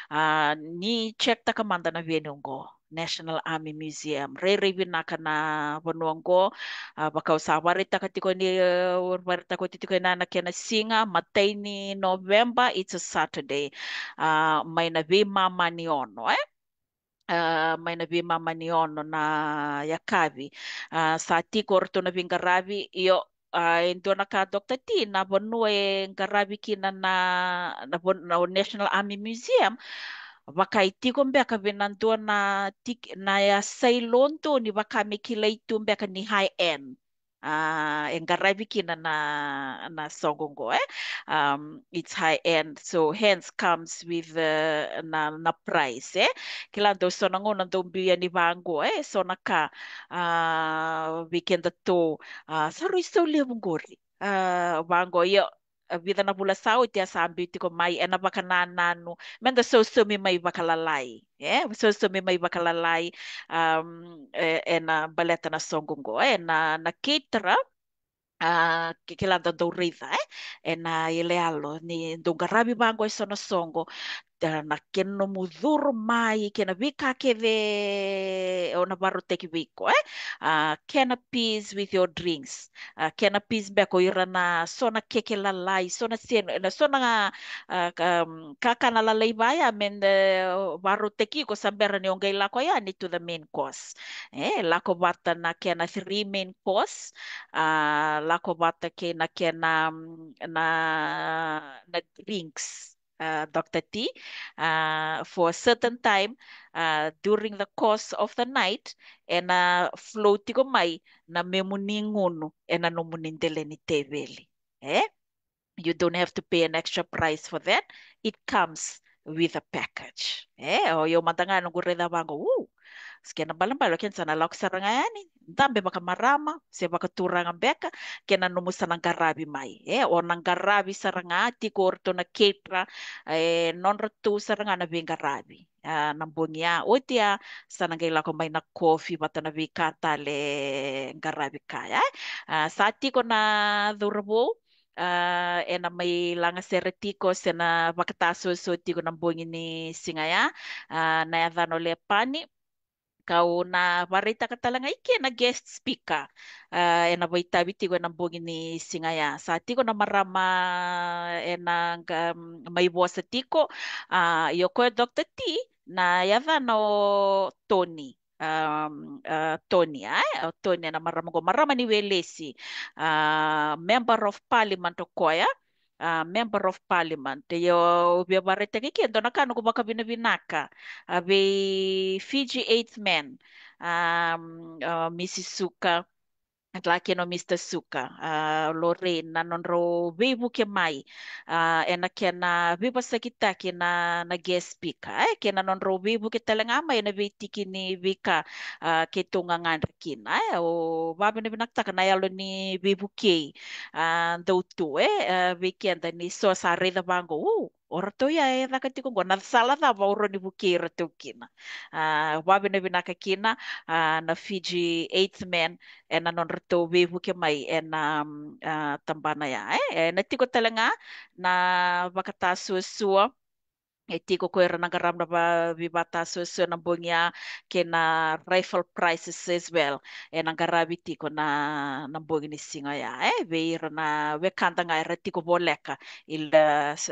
A, ni check taka mada na venue qo, National Army Museum. Rairai vinaka na vanua qo. A, vaka au sa vakaraitaka tiko ni, e, vakaraitaka oti tiko ena, na kena siga, matai ni November, it's a Saturday. A, mai na veimama ni ono, e? A, mai na veimama ni ono na yakavi. A, sa tiko o ratou na veiqaravi, io, a, e dua na ka, Doctor T, na vanua e qaravi kina na, na van-, na National Army Museum, vaka e tiko beka vei na dua na tik-, na yasai lodonu vaka me kilai tu beka ni high end. A, e qaravi kina na, na soqo qo, e? Um, it's high end, so hence comes with, e, na, na price, e? Kila dau so na gauna dau biu yani vaqo, e? So na ka, a, vei kedatou, a, sa rui sau levu qori. A, vaqo, io, vica na vula sa oti a sa biu tiko mai, ena vakanananu me da sausaumi mai vakalalai. E sausaumi mai vakalalai, um, e, ena baleta na soqo qo, ena, na keitara. A, ke, kila da dau raica, e? Ena iyaloyalo ni dau qaravi vaqo eso na soqo, da, na kena nomu curu mai, kena veika kece o na varautaki vei iko, e? A, canopies with your drinks. A, canopies beka o ira na so na keke lalai, so na senu, na so na, a, ka, um, kakana lalai vaya me da varautaki iko sa bera ni o qai lako yani to the main course. E, lako vata na kena three main course, a, lako vata kei na kena, mm, na, na drinks, a, Doctor T, a, for a certain time, a, during the course of the night, ena flow tiko mai na memuni gunu ena nomuni dela ni teveli. E? You don't have to pay an extra price for that. It comes with a package. E, o yau mada ga noqu raica vaqo, u, se kena balebale, o kena sa na lako sara ga yani, dabe vakamarama, se vakaturaga beka, kena nomu sa na qaravi mai. E, o na qaravi sara ga, tiko o ratou na keitara, e, nodratou sara ga na veiqaravi. A, na bogi ya, oti ya, sa na qai lako mai na kofi, vata na veika tale qaravi kaya. A, sa tiko na cauravou, a, ena mai lagasere tiko, se na vakatasuasua tiko na bogi ni siga ya, a, na yacana o Lepani. Kau na varaitaka tale ga i ke na guest speaker, a, ena vaitavi tiko ena bogi ni siga ya. Sa tiko na marama ena qa-, mai vosa tiko, a, io koya Doctor T, na yacana o Tony. Um, a, Tony, a, e? O Tony ena marama qo, marama ni Welesi, a, Member of Parliament o koya, a, Member of Parliament. Io, au via varaitaka i ke, dua na ka noqu vakavinavinaka, a, vei Fiji Eighth Men, um, a, Mrs Suka, la kei na Mr Suka, a, Lorraine, na nodrau veivuke mai, a, ena kena veivosakitaki na, na guest speaker, e, kei na nodrau veivuke tale ga mai ena veitiki ni veika, a, keitou gagadre kina, e. Au vavinavinakataka na yalo ni veivukei, a, dau tu, e, a, vei keda ni so sa raica vaqo, u, o ratou ya e caka tiko qo, na sala cava au rawa ni vukei iratou kina. A, vavinavinaka kina, a, na Fiji Eighth Men, ena nodratou veivuke mai ena, mm, a, tabana ya, e. Ena tiko tale ga na vakatasuasua, e tiko ko ira na qarava na va-, veivatasuasua na bogi ya, kei na raffle prizes as well, ena qaravi tiko na, na bogi ni siga ya, e, vei ira na wekada ga era tiko voleka i la, s-,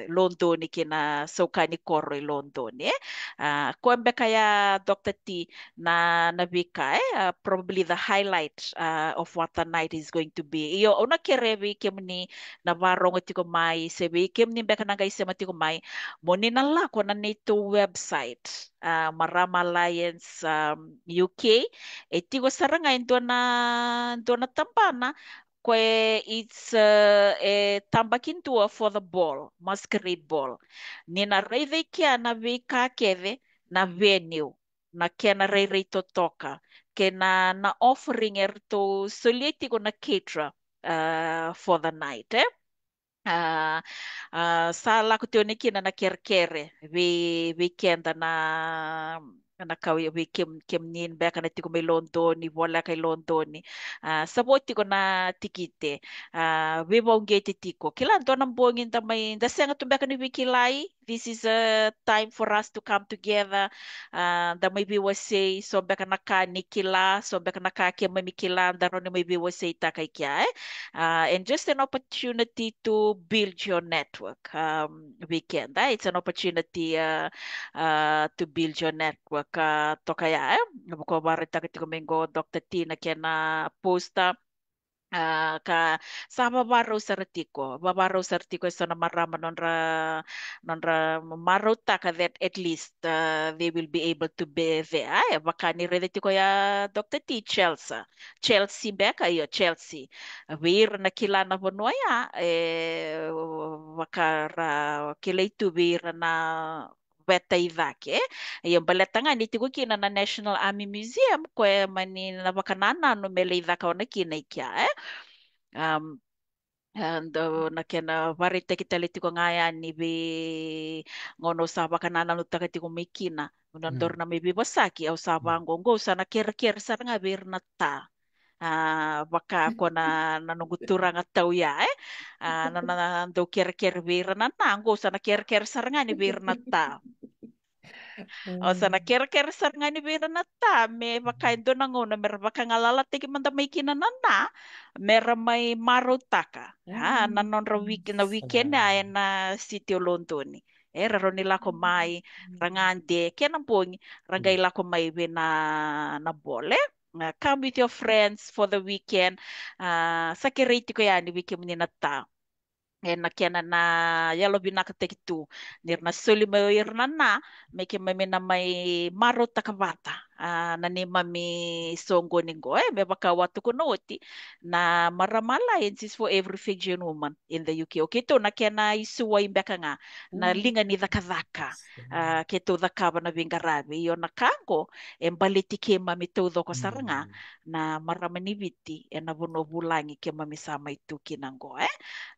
Lodoni kei na saukani koro i Lodoni, e. A, koya beka ya, Doctor T, na, na veika, e, a, probably the highlight, a, of what the night is going to be. Io, au na kerea vei kemuni na varogo tiko mai, se vei kemuni beka na qai sema tiko mai, mo ni na lako na neitou website, a, Marama Alliance, um, U K. E tiko sara ga e dua na, dua na tabana, ko e, it's, uh, e tabakidua for the ball, masquerade ball. Ni na raica i kea na veika kece, na venue, na kena rairai totoka, kei na, na offering eratou solia tiko na caterer, uh, for the night, e. A, a, sa lako tiko ni kina na kerekere vei, vei keda na, na kau, vei kem-, kemuni beka na tiko mai Lodoni, voleka i Lodoni. A, sa vo tiko na tikite. A, veivauqeti tiko. Kila, dua na bogi da mai, da sega tu beka ni veikilai. This is a time for us to come together. A, da mai veiwasei, so beka na ka ni kila, so beka na ka keimami kila, da rawa ni mai veiwaseitaka i kea, e. A, and just an opportunity to build your network, um, vei keda. It's an opportunity, uh, uh, to build your network, uh, toka ya, e. Na vaka au varaitaka tiko mai qo, Doctor T, na kena poster, a, ka sa vavarau sara tiko, vavarau sara tiko eso na marama nodra, nodra marautaka that at least, uh, they will be able to be there. E, vaka ni raica tiko ya, Doctor T, Chelsea. Chelsea beka, io, Chelsea. Vei ira na kila na vanua ya, e, vaka ra kilai tu vei ira na veta i cake, e. Ia baleta ga ni tiko kina na National Army Museum, koya mani na vakanananu me lai caka o na kina i kea, e. Um, E, dau na kena vakaraitaki tale tiko ga yani vei gauna au sa vakanananutaka tiko mai kina. Na dau na mai veivosaki, au sa vaqo, qo au sa na kerekere sara ga vei ira na ta. A, vaka ko na, na noqu turaga tau ya, e? A, na, na, na dau kerekere vei ira na na, qo au sa na kerekere sara ga ni vei ira na ta. Au sa na kerekere sara ga ni vei ira na ta, me vaka e dua na gauna me ra vakagalalataki mada mai kina na na, me ra mai marautaka. A, na nodra wiki, na weekend a, ena city o Lodoni. E, ra rawa ni lako mai, ra gade, kena bogi, ra qai lako mai vei na, na bole. A, come with your friends for the weekend. A, sa kerei tiko yani vei kemuni na ta. E, na kena na yalovinakataki tu ni ra na soli mai o ira na na, me keimami na mai marautaka vata. A, na neimami soqoni qo, e, me vaka au a tukuna oti, na Marama Alliance is for every Fijian woman in the U K. O keitou na kena isuwai beka ga na liga ni cakacaka. A, keitou cakava na veiqaravi. Io, na ka qo e baleti keimami taucoko sara ga na marama ni Viti ena vanua vulagi keimami sa mai tu kina qo, e?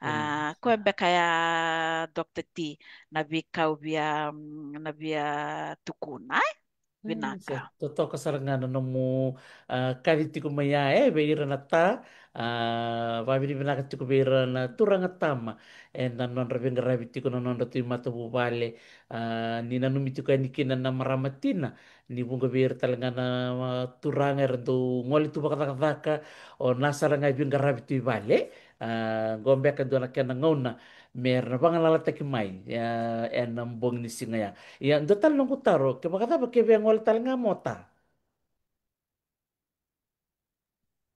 A, koya beka ya, Doctor T, na veika au via, mm, na via tukuna, e? Vinaka. Totoka sara ga na nomu, a, kaci tiko mai ya, e, vei ira na ta, a, vakavinavinaka tiko vei ira na turaga tama ena nodra veiqaravi tiko na nodra tu i matavuvale. A, ni nanumi tiko yani kina na marama tina, ni vuqa vei ira tale ga na, a, turaga era dau gole tu vakacakacaka, o na sara ga e veiqaravi tu i vale. A, qo beka dua na kena gauna me ra na vagalalataki mai, a, ena bogi ni siga ya. Ia, dua tale noqu taro, ke vakacava ke via gole tale ga mo ta?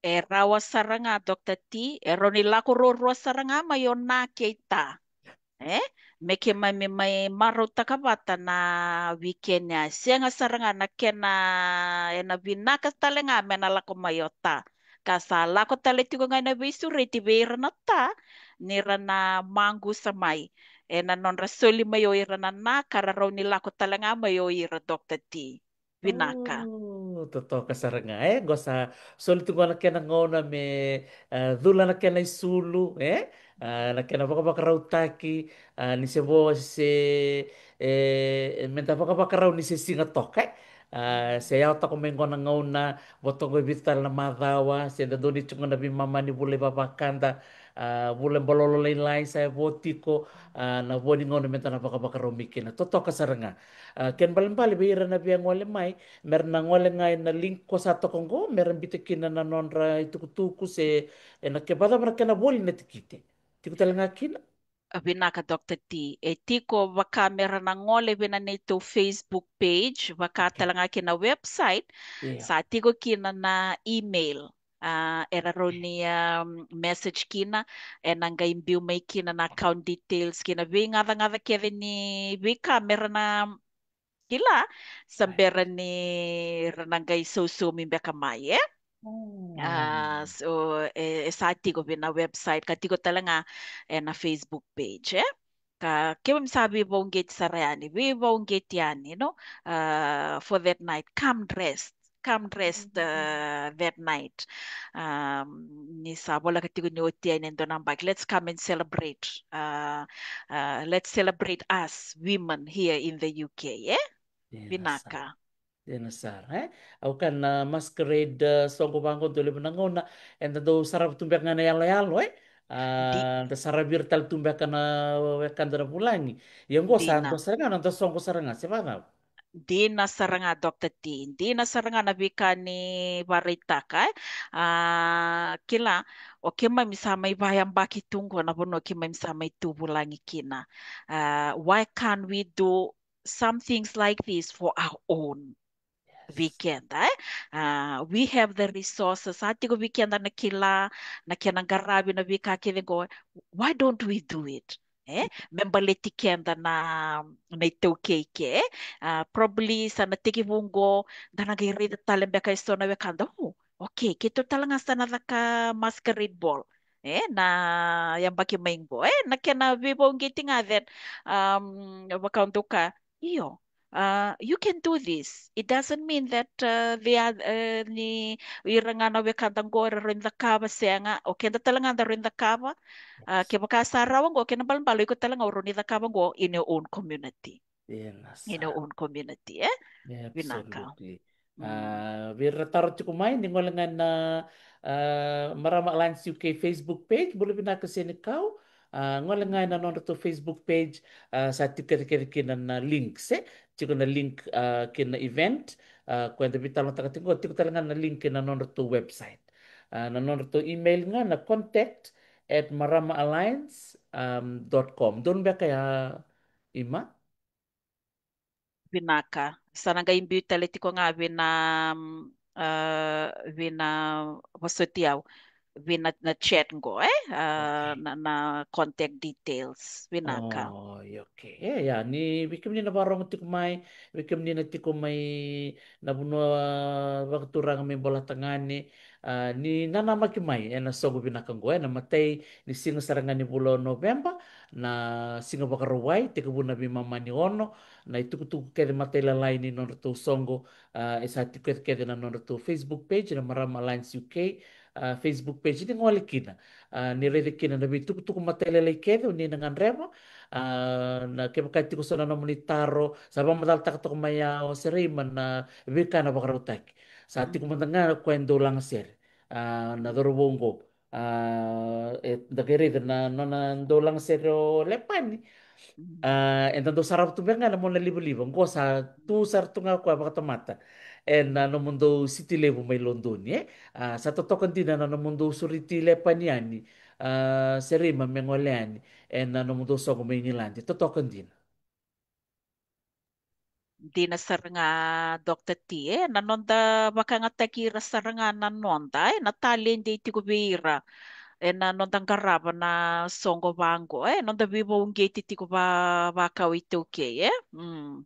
E rawa sara ga, Doctor T, e rawa ni lako ruarua sara ga mai o na kei ta. E? Me keimami mai marautaka vata na weekend ya. Sega sara ga na kena, ena vinaka tale ga me na lako mai o ta. Ka sa lako tale tiko ga ena veisureti vei ira na ta, ni ra na maqusa mai ena nodra soli mai o ira na na, ka ra rawa ni lako tale ga mai o ira, Doctor T. Vinaka. O, totoka sara ga, e? Qo sa soli tu qo na kena gauna me, e, cula na kena isulu, e? A, na kena vakavakarautaki, a, ni se vo se, e, me da vakavakarau ni se siga toka, e? A, se yawa toka mai qo na gauna, vo toka e vica tale na macawa, se da dau ni tiko na veimama ni vula i vavakada, a, vula e balolo lailai sa e vo tiko, a, na vo ni gauna me da na vakavakarau mai kina. Totoka sara ga. A, kena balebale vei ira na via gole mai, me ra na gole ga ena link ko sa toka qo, me ra biuta kina na nodra itukutuku se, ena ke vakacava na kena voli na tikite. Tiko tale ga kina. A, vinaka, Doctor T. E tiko vaka me ra na gole vei na neitou Facebook page, vaka tale ga kina website, sa tiko kina na email. A, era rawa ni, um, message kina, ena qai biu mai kina na account details kina veigacagaca kece ni veika me ra na kila, sa bera ni ra na qai sausaumi beka mai, e? A, so, e, e sa tiko vei na website, ka tiko tale ga ena Facebook page, e? Ka keimami sa veivauqeti sara yani, veivauqeti yani, you know, a, for that night, come dressed, come dressed, a, that night. Um, ni sa voleka tiko ni oti yani e dua na baki. Let's come and celebrate. A, a, let's celebrate us women here in the U K, e? Vinaka. Dina sara, e? Au kaya na masquerade, e, soqo vaqo dau levu na gauna eda dau sarava tu beka ga na yaloyalo, e? A, da saravi ira tale tu beka na wekada na vulagi. Ia qo sa dua sara ga na da soqo sara ga, se vacava? Dina sara ga, Doctor T. Dina sara ga na veika ni varaitaka, e? A, kila, o keimami sa mai vayabaki tu qo na vanua keimami sa mai tu vulagi kina. A, why can't we do some things like this for our own? Vei keda, e? A, we have the resources. Sa tiko vei keda na kila, na kena qaravi na veika kece qo. Why don't we do it? E? Me baleti keda na, na iTaukei ke, e? A, probably sa na tekivu qo, da na qai raica tale beka e so na wekada. O, okay, keitou tale ga sa na caka masquerade ball. E, na yabaki mai qo, e, na kena veivauqeti ga that, um, vaka au dau kaya, io, Uh, you can do this. It doesn't mean that uh, they are uh, ni ira ga na wekada qo era rawa ni cakava, sega. O keda tale ga da rawa ni cakava. Uh, kevaka sa rawa qo, kena balabala o iko tale ga o rawa ni cakava qo in your own community. Ena sa. In your own community, e? Vinaka. Absolutely. Mm. A, vei ira taro tiko mai, ni gole ga na a, Marama Alliance U K Facebook page, bula vinaka Senikau. A, gole ga ena nodratou Facebook page, a, sa tiko kece kece kina na link, se tiko na link a, kina event a, ko eda veitalanoataka tiko qo, tiko tale ga na link ena nodratou website. A, na nodratou email ga na contact at maramaalliance dot com. Donu beka ya, Ima? Vinaka. Sa na qai biu tale tiko ga vei na, mm, a, vei na vosoti au, vei na, na chat qo, e? A, na, na contact details. Vinaka. Oi, okay. E, ya, ni vei kemuni na vakarorogo tiko mai, vei kemuni na tiko mai na vanua vakaturaga mai Bolatagane, a, ni nanamaki mai ena soqo vinaka qo, ena matai ni siga sara ga ni vula o Noveba, na siga Vakarauwai, tekivu na veimama ni ono, na itukutuku kece matailalai ni nodratou soqo, a, e sa tiko kece kece na nodratou Facebook page, na Marama Alliance U K, a, Facebook page, ni gole kina. A, ni raica kina na veitukutuku matailalai kece o ni na gadreva, a, na kevaka e tiko so na nomuni taro, sa vakamacalataka toka mai ya o Sereima na veika na vakarautaki. Sa tiko mada ga ko e dau lagasere. A, na cauravou qo. A, eda qai raica na nona dau lagasere o Lepani. Mm. A, eda dau sarava tu beka ga na mona livaliva. Qo sa tu sara tu ga o koya vakatamata ena nomudou siti levu mai Lodoni, e? A, sa totoka dina na nomudou sureti Lepani yani, a, Sereima, me gole yani ena nomudou soqo mai Igiladi. Totoka dina. Dina sara ga, Doctor T, e, na noda vakayagataki ira sara ga na noda, e, na taledi e tiko vei ira, e, na noda qarava na soqo vaqo, e, noda veivakauqeti tiko va, vakau iTaukei, e. Mm.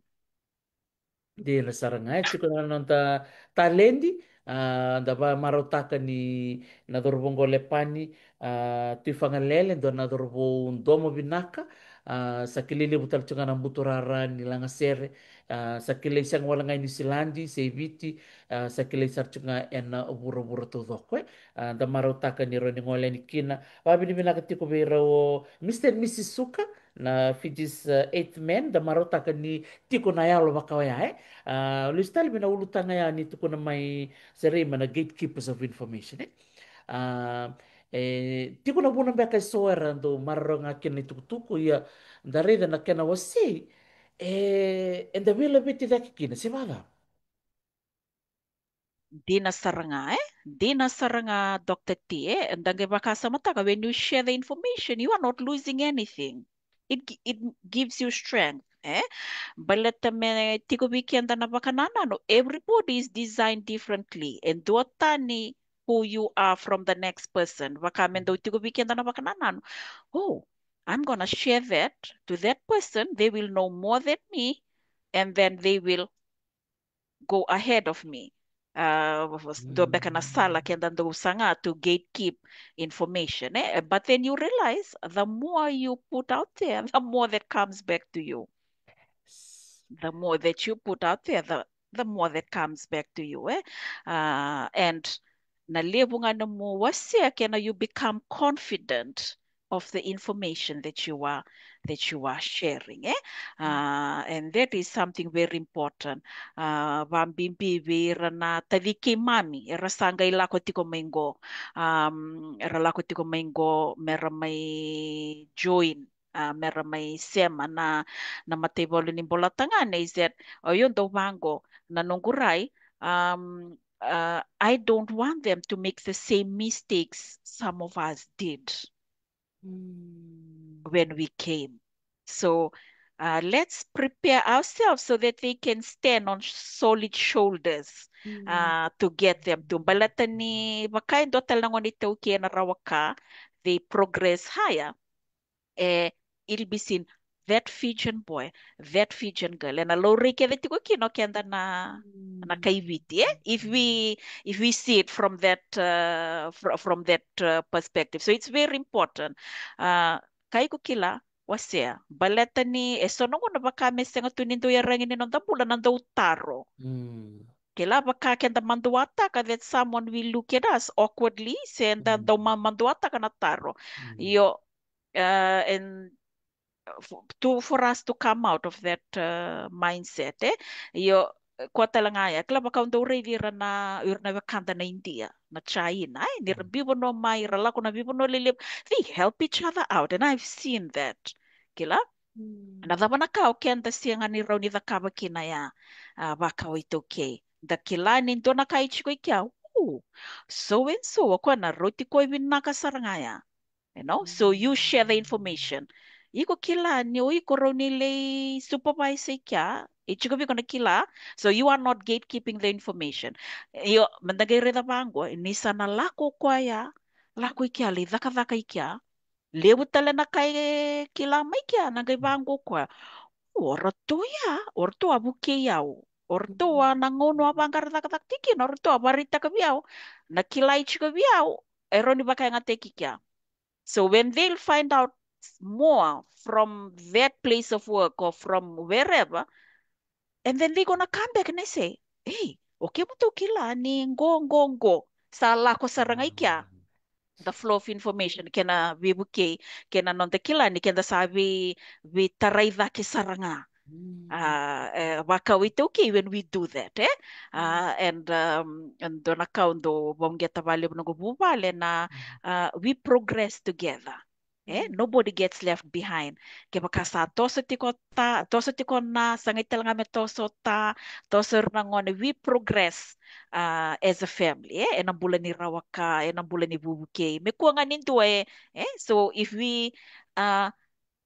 Dina sara ga, e, tiko na noda taledi, a, da vakamarautaka ni na cauravou qo Lepani, a, Tui Fagalele, dua na cauravou domo vinaka, a, sa kilai levu tale tiko ga na buturara ni lagasere, a, sa kilai sega wale ga i Niusiladi se i Viti, a, sa kilai sara tiko ga ena vuravura taucoko, e. A, da marautaka ni rawa ni gole yani kina. Vakavinavinaka tiko vei ira o Mister and Missus Suka, na Fiji's, uh, Eighth Men, da marautaka ni tiko na yalo vaka oya, e. A, lesu tale mai na ulutaga ya ni tukuna mai Sereima na gatekeepers of information, e. A, e, tiko na vuna beka e so era dau maroroya ga kina na itukutuku, ia da raica na kena wasei, e, eda veilaveti cake kina, se vacava? Dina sara ga, e? Dina sara ga, Doctor T, e? Da qai vakasamataka, when you share the information, you are not losing anything. It gi-, it gives you strength, e? Baleta me tiko vei keda na vakanananu, everybody is designed differently. E duatani who you are from the next person. Vaka me dau tiko vei keda na vakanananu. Oh, I'm gonna share that to that person. They will know more than me, and then they will go ahead of me. Uh, dua beka na sala keda dau saga to gatekeep information, e? But then you realize the more you put out there, the more that comes back to you. The more that you put out there, the, the more that comes back to you, e? Uh, and na levu ga na nomu wasea kena you become confident of the information that you are, that you are sharing, e? Uh, and that is something very important. Uh, vabibi vei ira na taci keimami era sa qai lako tiko mai qo, um, era lako tiko mai qo mera mai join, uh, mera mai sema na, na mataivalu ni Bolatagane, is that, o io dau vaqo na noqu rai, um, uh, I don't want them to make the same mistakes some of us did when we came. So, uh, let's prepare ourselves so that they can stand on solid shoulders, uh, to get them to. Baleta ni vaka e dua tale na gone iTaukei ena rawa ka, they progress higher. E, it'll be seen, that Fijian boy, that Fijian girl. Ena laurai kece tiko kina o keda na, na kai Viti, e? If we, if we see it from that, uh, fr-, from that, uh, perspective. So it's very important. Uh, ka iko kila, Wasea. Baleta ni e so na gauna vaka me sega tu ni dau yaragi ni noda bula na dau taro. Kila, vaka keda maduataka, that someone will look at us awkwardly se da dau ma maduataka na taro. Io, uh, and f- to for us to come out of that uh, mindset, eh? Io, koya tale ga ya, kila, vaka au dau raici ira na, ira na wekada na India, na China, eh? Ni ra bivanua mai, ra lako na vivanua lelevu, they help each other out, and I've seen that. Kila? Na cava na ka o keda sega ni rawa ni cakava kina ya, a, vaka o iTaukei? Da kila ni dua na ka e tiko i kea, "Ooh, so and so, o koya na rauti koya vinaka sara ga ya." You know, so you share the information. Iko kila ni o iko rawa ni lai supervise i kea, e tiko vei iko na kila, so you are not gatekeeping the information. Io, meda qai raica vaqo, ni sa na lako o koya, lako i kea, lai cakacaka i kea, levu tale na ka e kila mai kea, na qai vaqo o koya, "O ratou ya, o ratou a vukei au, o ratou a na gauna au a vaqara cakacaka tiko kina, o ratou a vakaraitaka vei au na kila e tiko vei au, e rawa ni vakayagataki kea." So when they'll find out more from that place of work or from wherever, and then they gonna come back and they say, "Hey, o kemudou kila ni qo, qo, qo sa lako sara ga i kea." The flow of information, kena veivukei, kena noda kila ni keda sa vei, veitarai cake sara ga. A, e, vaka o iTaukei, when we do that, eh? A, and, um, and dua na ka au dau vauqeta vakalevu noqu vuvale na, a, we progress together. Eh, nobody gets left behind. Kevaka sa toso tiko ta, toso tiko na, sa qai tale ga me toso ta, toso ira na gone, we progress, uh, as a family, eh? Ena bula ni rawa ka, ena bula ni vuvukei. Me kua ga ni dua, eh? Eh? So if we, uh,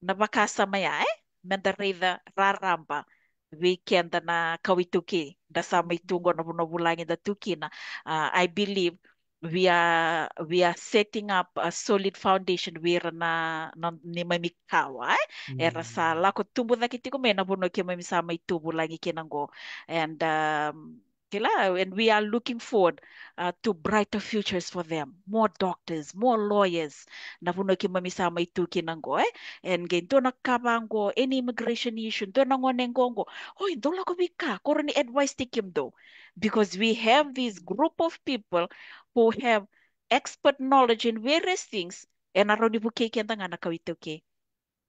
na vakasama ya, eh? Meda raica raraba vei keda na kawa iTaukei, da sa mai tu qo na vanua vulagi da tu kina. Uh, I believe we are, we are setting up a solid foundation vei ira na, na neimami kawa, eh? Era sa lako tubu cake tiko mai na vanua keimami sa mai tu vulagi kina qo. And, um, kila, and we are looking forward, uh, to brighter futures for them. More doctors, more lawyers. Na vanua keimami sa mai tu kina qo, eh? And qai dua na ka vaqo, any immigration issue, dua na gone qo qo, "Oi, dou lako vei ka, ko rawa ni advice-taki kemudou." Because we have this group of people who have expert knowledge in various things, ena rawa ni vukei keda ga na kawa iTaukei.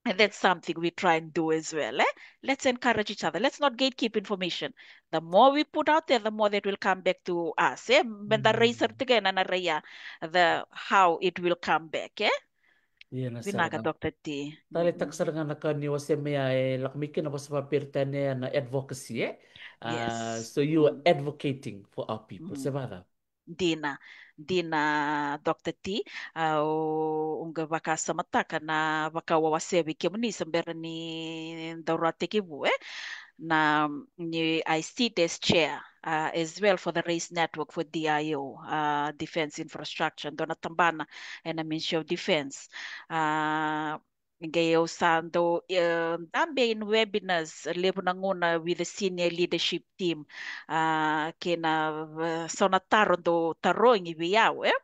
And that's something we try and do as well, eh? Let's encourage each other. Let's not gatekeep information. The more we put out there, the more that will come back to us, eh? Meda rai sara tiko ena, na rai ya, the, how it will come back, eh? Ia, na sara. Vinaka, Doctor T. Taleitaka sara ga na ka ni wasea mai ya, e lako mai kina vosa vakaperitania na advocacy, eh? Ah, so you are advocating for our people, se vacava? Dina, dina, Doctor T. Au, au qai vakasamataka na vaka au a wasea vei kemuni se bera ni daru a tekivu, eh? Na, ni I sit as chair, uh, as well for the Race Network for D I O, uh, Defense Infrastructure, dua na tabana ena Ministry of Defense. Uh, qai au sa dau, eh, dabe in webinars levu na gauna with the senior leadership team. Uh, kei na, uh, so na taro dau tarogi vei au, eh?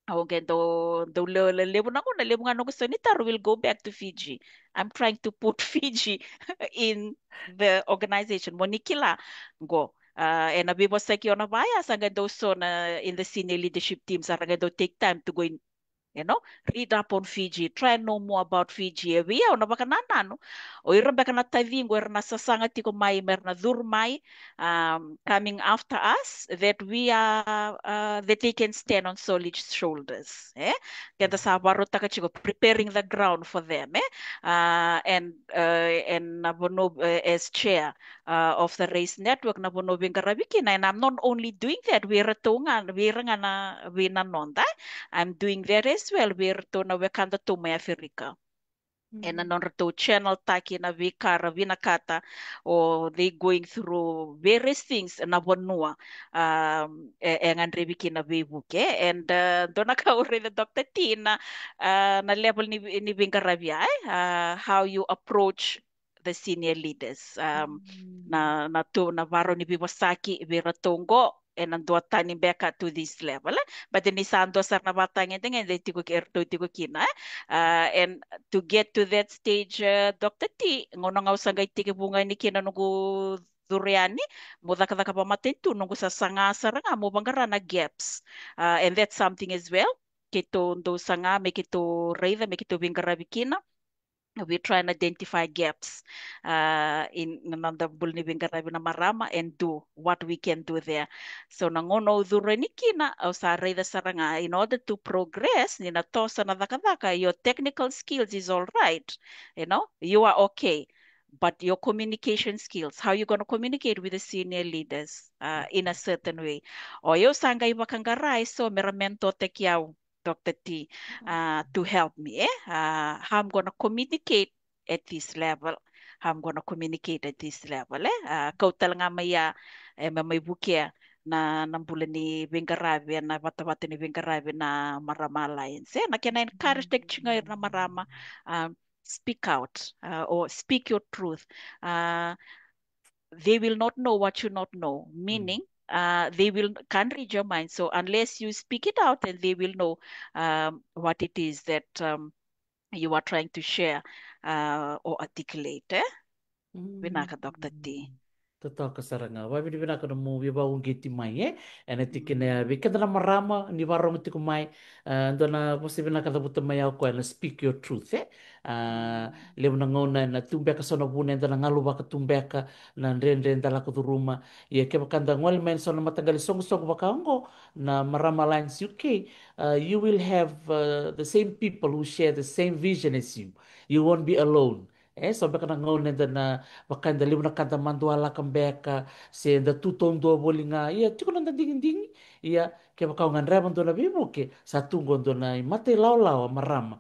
Au qai dau, dau le-, le-, levu na gauna, levu ga noqu so ni taro will go back to Fiji. I'm trying to put Fiji in the organization. Mo ni kila qo, uh, ena veivosaki au na vaya, sa qai dau so na in the senior leadership team, sa ra qai dau take time to go in, you know, read up on Fiji, try and know more about Fiji. E vei au na vakanananu, o ira beka na taciqu era na sasaga tiko mai, me ra na curu mai, um, coming after us, that we are, uh, that they can stand on solid shoulders, eh? Keda sa vakarautaka tiko, preparing the ground for them, eh? Uh, and, uh, and na vanua, uh, as chair, uh, of the Race Network, na vanua au veiqaravi kina, and I'm not only doing that vei iratou ga, vei ira ga na, vei na noda, eh? I'm doing that as well vei iratou na wekadatou mai Aferika. Ena nodratou channel taki na veika ra vinakata, o they going through various things na vanua, um, e, e gadrevi kina veivuke. And, uh, dua na ka au raica, Doctor T, na, uh, na level ni, ni veiqaravi, eh? Uh, how you approach the senior leaders, um, na, na tu, na varau ni veivosaki vei iratou qo, ena dua tani beka to this level, eh? But ni sa dua sara na vatagedegede tiko ke-, eratou tiko kina, eh? Uh, and to get to that stage, uh, Doctor T, gauna ga au sa qai tekivu ga yani kina noqu curu yani, mo cakacaka vakamatanitu, noqu sa saga sara ga mo vaqara na gaps. Uh, and that's something as well. Keitou dau saga me keitou raica, me keitou veiqaravi kina. We try and identify gaps, uh, in na noda bula ni veiqaravi na marama and do what we can do there. So na gauna au curu yani kina, au sa raica sara ga, in order to progress, ni na toso na cakacaka, your technical skills is all right, you know, you are okay. But your communication skills, how you gonna communicate with the senior leaders, uh, in a certain way? O au sa qai vaqara eso me ra mentor-taki au, Doctor T, uh, to help me, eh? Uh, how I'm gonna communicate at this level, how I'm gonna communicate at this level, eh? Uh, kau tale ga mai ya, eh, me mai vukea na, na bula ni veiqaravi, na vatavata ni veiqaravi na Marama Alliance, eh? Na kena encourage-taki tiko ga ira na marama, um, speak out, uh, or speak your truth. Uh, they will not know what you not know, meaning, uh, they will can't read your mind. So unless you speak it out, then they will know, um, what it is that, um, you are trying to share, uh, or articulate, eh? Vinaka, Doctor T. Totoka sara ga. Vavinavinaka na nomu veivakauqeti mai, eh? Ena tikina ya vei keda na marama ni varogo tiko mai, uh, dua na vosa vinaka cavuta mai o koya na speak your truth, eh? Uh, levu na gauna ena tu beka so na vuna eda na galu vaka tu beka na dredre eda lako curuma. Ia kevaka da gole mai ena so na mataqali soqosoqo vaka oqo na Marama Alliance U K, uh, you will have, uh, the same people who share the same vision as you. You won't be alone. E so beka na gauna eda na vaka eda levu na ka da madua laka beka, se da tu taudua voli ga. Ia tiko na noda digidigi. Ia kevaka o gadreva dua na veivuke, sa tu qo dua na imatai lawalawa marama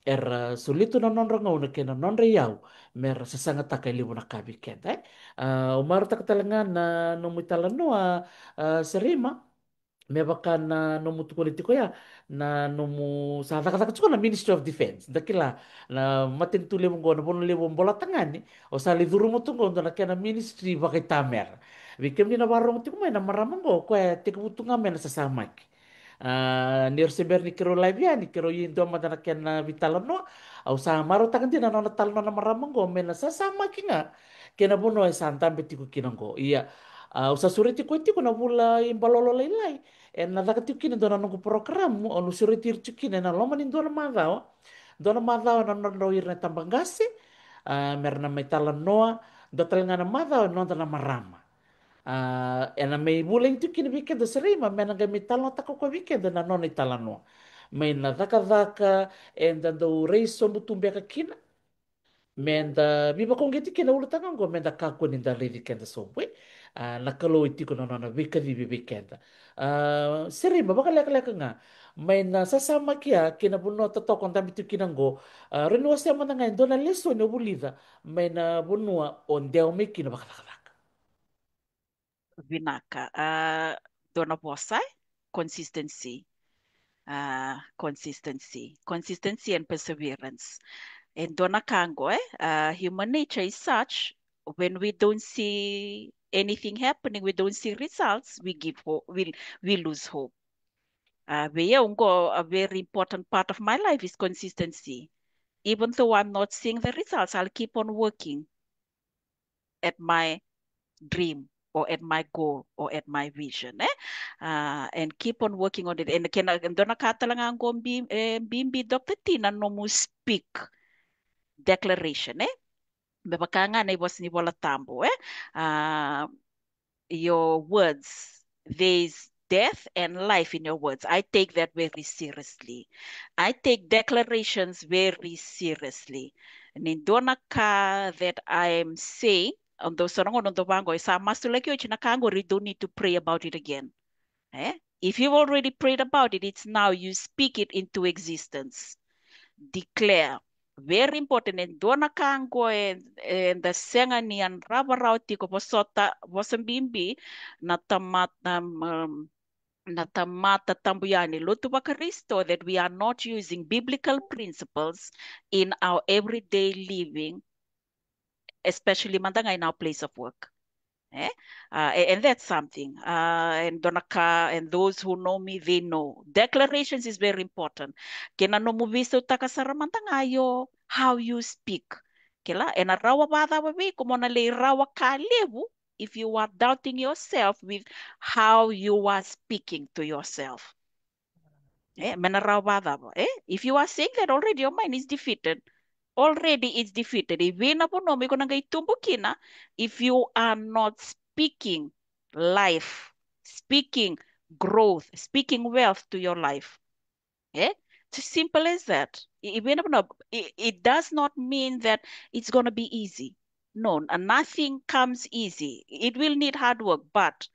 era soli tu na nodra gauna kei na nodra iyau me ra sasagataka e levu na ka vei keda, eh? Ah, au marautaka tale ga na nomu italanoa, ah, Serima, me vaka na nomu tukuna tiko ya, na nomu sa cakacaka tiko na Ministry of Defence. Da kila na matanitu levu qo, na vanua levu o Bolatagane, o sa lai curuma tu qo dua na kena ministry vakaitamera. Vei kemuni na varogo tiko mai, na marama qo, o koya e tekivu tu ga mai na sasamaki. Ah, ni ra se bera ni keirau live yani, keirau ia e dua mada na kena veitalanoa. Au sa marautaka dina na nona talanoa na marama qo me na sasamaki ga kei na vanua e sa dabe tiko kina qo. Ia, ah, au sa sureti koya tiko na vula i Balolo Lailai, ena caka tiko kina e dua na noqu porokaramu, au na sureti ira tiko kina ena loma ni dua na macawa. Dua na macawa na nodrau ira na tabaqase, ah, me ra na mai talanoa. Dua tale ga na macawa e noda na marama. Ah, ena mai vulagi tu kina vei keda o Serima me na qai mai talanoataka o koya vei keda na nona italanoa mai na cakacaka eda dau rai sobu tu beka kina, me da veivakauqeti kei na ulutaga oqo, me da kakua ni da raici keda sobu, eh? Ah, na Kalou e tiko na nona veikacivi vei keda. Ah, Serima, vakalekaleka ga mai na sasamaki ya kei na vanua totoka o dabe tu kina oqo. Ah, rawa ni wasea mada ga e dua na lesoni o vulica mai na vanua o dewa mai kina vakacakacaka. Vinaka. Ah, dua na vosa, eh? Consistency. Ah, consistency. Consistency and perseverance. E dua na ka qo, eh? Ah, human nature is such, when we don't see anything happening, we don't see results, we give hope, we, we lose hope. Ah, vei au qo, a very important part of my life is consistency. Even though I'm not seeing the results, I'll keep on working at my dream or at my goal or at my vision, eh? Ah, and keep on working on it. And kena, dua na ka tale ga qo bi-, eh, bibi, Doctor T, na nomu speak, declaration, eh? Me vaka ga na ivosa ni Vola Tabu, eh? Ah, your words, there is death and life in your words. I take that very seriously. I take declarations very seriously. Ni dua na ka that I am saying, o dau sa na gauna o dau vaqo, e sa masulaki oti na ka qori, you don't need to pray about it again. Eh? If you've already prayed about it, it's now you speak it into existence. Declare. Very important. E dua na ka qo e, eda sega ni yadrava rawa tiko, vosota, vosa bibi, na tamata, um, na tamata tabu yani, lotu vaKarisito, that we are not using biblical principles in our everyday living, especially mada ga in our place of work. Eh? Uh, a- and that's something. Uh, and dona ka, and those who know me, they know. Declarations is very important. Kei na nomu veisautaka sara mada ga io, how you speak. Kila, ena rawa vacava vei iko mo na lai rawa ka levu if you are doubting yourself with how you are speaking to yourself. Eh, me na rawa vacava, eh? If you are saying that already, your mind is defeated. Already it's defeated. E vei na vanua mo iko na qai tubu kina if you are not speaking life, speaking growth, speaking wealth to your life. Eh? It's as simple as that. E, e vei na vanua, it, it does not mean that it's gonna be easy. No, n- nothing comes easy. It will need hard work, but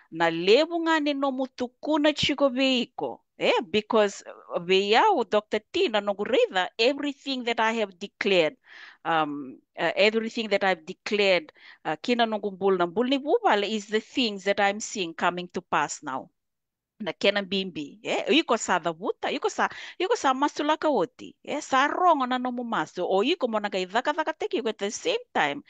na levu ga ni nomu tukuna tiko vei iko, eh? Because uh, vei au, Doctor T, na noqu raica, everything that I have declared, um, uh, everything that I've declared uh, ki na noqu bula, na bula ni vuvale, is the things that I'm seeing coming to pass now. Na kena bibi, eh? Iko sa cavuta, iko sa, iko sa masulaka oti, eh? Sa rogo na nomu masu, o iko mo na qai cakacakataki iko at the same time.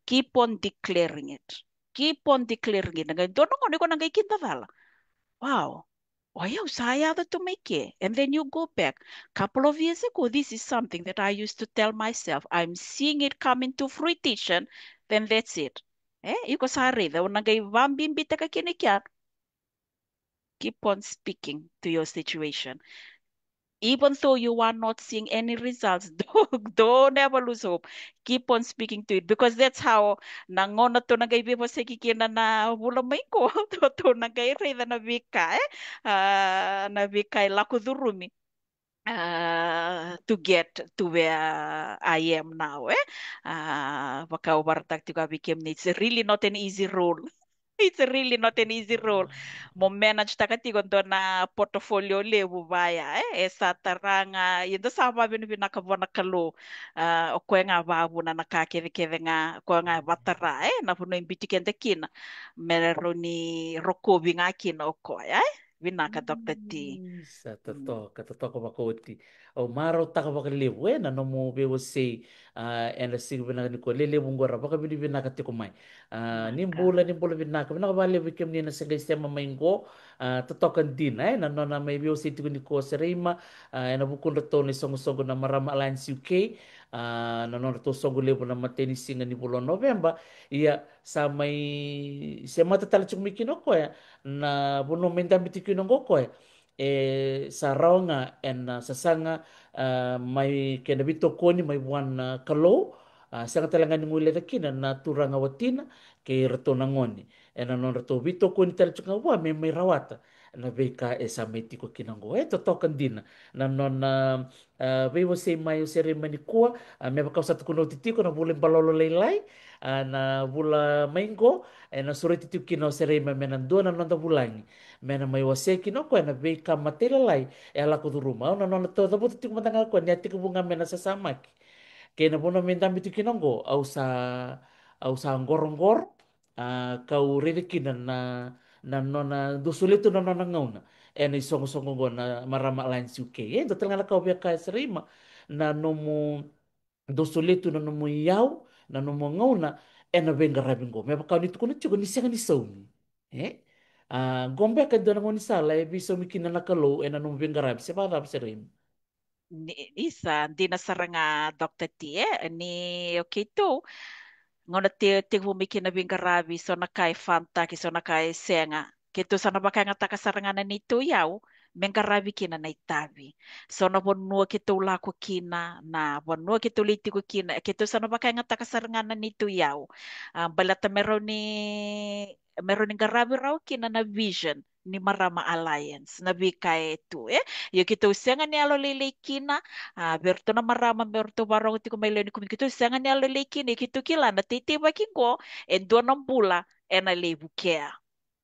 Keep on declaring it. Keep on declaring it. Na qai dua na gauna iko na qai kidacala. Wow. O yau sa yaco tu mai ke. And then you go back. Couple of years ago, this is something that I used to tell myself. I'm seeing it come into fruition, then that's it. Eh? Iko sa raica, o na qai vabibitaka kina kea. Keep on speaking to your situation. Even though you are not seeing any results, don't, don't ever lose hope. Keep on speaking to it, because that's how na gauna tou na qai veivosaki kina na vula mai qo, tou, tou na qai raica na veika, eh? Ah, na veika e lako curumi, ah, to get to where I am now, eh? Ah, vaka au vakaraitaka tiko vei kemuni, it's really not an easy role. It's really not an easy role. Mo manage taka tiko dua na portfolio levu vaya, eh? E sa tara ga, ia da sa vavinavinaka vua na Kalou. Ah, o koya ga vavuna na ka kecekece ga, o koya ga vatara, eh? Na vanua e biuti keda kina, me rawa ni rokovi ga kina o koya, eh? Vinaka, Doctor T. Mm, sa totoka, totoka vakaoti. Au marautaka vakalevu, eh, na nomu veiwasei, ah, ena siga vinaka nikua, lelevu qo ra vakavinavinaka tiko mai. Ah, ni bula, ni bula vinaka. Vinaka vakalevu vei kemuni na se qai sema mai qo. Ah, totoka dina, eh, na nona mai veiwasei tiko nikua o Seraima, ah, ena vukudratou na isoqosoqo na Marama Alliance U K. Ah, na nodratou soqo levu na imatai ni siga ni vula o Noveba. Ia, sa mai semata tale tiko mai kina o koya na vanua mai dabe tiko kina qo o koya. E sa rawa ga ena sasaga, ah, mai kei na veitokoni mai vua na Kalou. Ah, sega tale ga ni guileca kina na turaga watina kei iratou na gone ena nodratou veitokoni tale tiko ga vua me mai rawata na veika e sa mai tiko kina qo. E totoka dina na nona, ah, veiwasei mai o Seraima nikua, ah, me vaka au sa tukuna oti tiko, na vula i balolo lailai, ah, na vula mai qo, ena sureti tiko kina o Seraima me na dua na noda vulagi, me na mai wasea kina o koya na veika matailalai e a lako curuma. Au na nona taucavuta tiko mada ga o koya ni a tekivu ga me na sasamaki. Kei na vanua me dabe tiko kina qo, au sa, au sa qoroqoro, ah, kau raica kina na, na nona dau solia tu na nona gauna ena isoqosoqo qo na Marama Alliance U K. E dua tale ga na ka au via kaya, Seraima, na nomu dau solia tu na nomu iyau, na nomu gauna ena veiqaravi qo. Me vaka o ni tukuna tiko ni sega ni saumi. E? Ah, qo beka e dua na gaunisala e veisaumi kina na Kalou ena nomu veiqaravi, se vakacava, Seraima? Ni, isa, dina sara ga, Doctor T, e? Ni o keitou, gauna te, tekivu mai kina na veiqaravi, so na ka e fanataki, so na ka e sega. Keitou sa na vakayagataka sara ga na neitou iyau me qaravi kina na itavi. So na vanua keitou lako kina, na vanua keitou lai tiko kina, keitou sa na vakayagataka sara ga na neitou iyau. Ah, baleta me rawa ni, me rawa ni qaravi rawa kina na vision ni Marama Alliance, na veika e tu, e? Io, keitou sega ni yalolailai kina, ah, vei iratou na marama, me ratou vakarorogo tiko mai, lewe ni komiti, keitou sega ni yalolailai kina, ia keitou kila na teiteivaki qo e dua na bula ena lai vukea.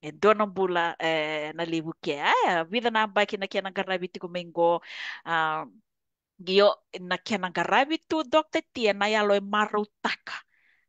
E dua na bula, eh, na lai vukea. E, vica na yabaki na kena qaravi tiko mai qo, ah, io, na kena qaravi tu, Doctor T, ena yalo e marautaka.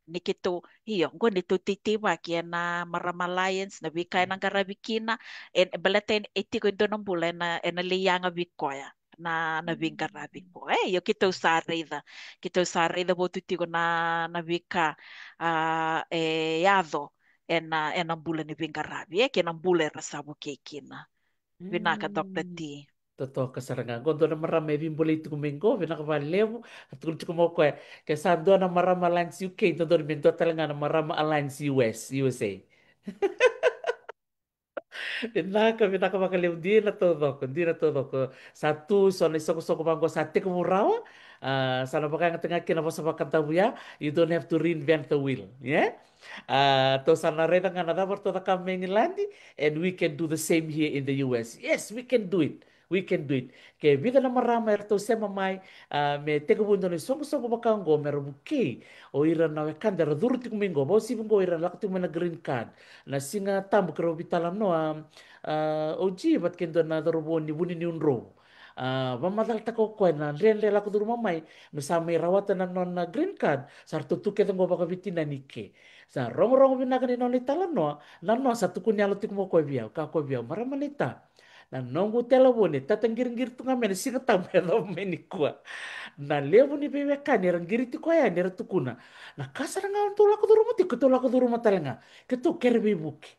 Ni keitou, io, qo ni tou teiteivaki ena Marama Alliance, na veika ena qaravi kina, e, baleta e, e tiko e dua na bula ena, ena lai yaga vei koya na, na veiqaravi qo. E, io, keitou sa raica, keitou sa raica votu tiko na, na veika, ah, e yaco ena, ena bula ni veiqaravi, e, kei na bula era sa vukei kina. Vinaka, Doctor T. Totoka sara ga. Qo dua na marama e veibolei tiko mai qo, vinaka vakalevu. A tukuna tiko mai o koya, ke sa dua na marama Alliance U K, dodonu me dua tale ga na marama Alliance U S, U S A. Vinaka, vinaka vakalevu, dina taucoko, dina taucoko. Sa tu so na isoqosoqo vaqo sa tekivu rawa, a, sa na vakayagataki ga kina vosa vakadavu ya, you don't have to reinvent the wheel, yeah? A, tou sa na raica ga na cava ratou cakava mai Igiladi, and we can do the same here in the U S. Yes, we can do it. We can do it. Ke vica na marama eratou sema mai, a, me tekivu e dua na isoqosoqo vaka oqo, me ra vukei o ira na wekada era curu tiko mai qo, vakauasivi qo ira na lako tiko mai na green card. Na Siga Tabu keirau veitalanoa, a, o G vata kei dua na cauravou ni Vuniniudrovu. A, vakamacalataka o koya na dredre lako curuma mai, me sa mai rawata na nona green card, sa ratou tu kece qo vakaveitinani ke. Sa rogorogo vinaka ni nona italanoa, na nona sa tukuni yalo tiko mai o koya vei au, kaya o koya vei au, marama naita, na noqu telavoni e tataqiriqiri tu ga mai na Siga Tabu e yacova mai nikua. Na levu ni veiwekani era qiri tiko yani era tukuna, na ka sara ga dou lako curuma tiko, keitou lako curuma tale ga, keitou kere veivuke.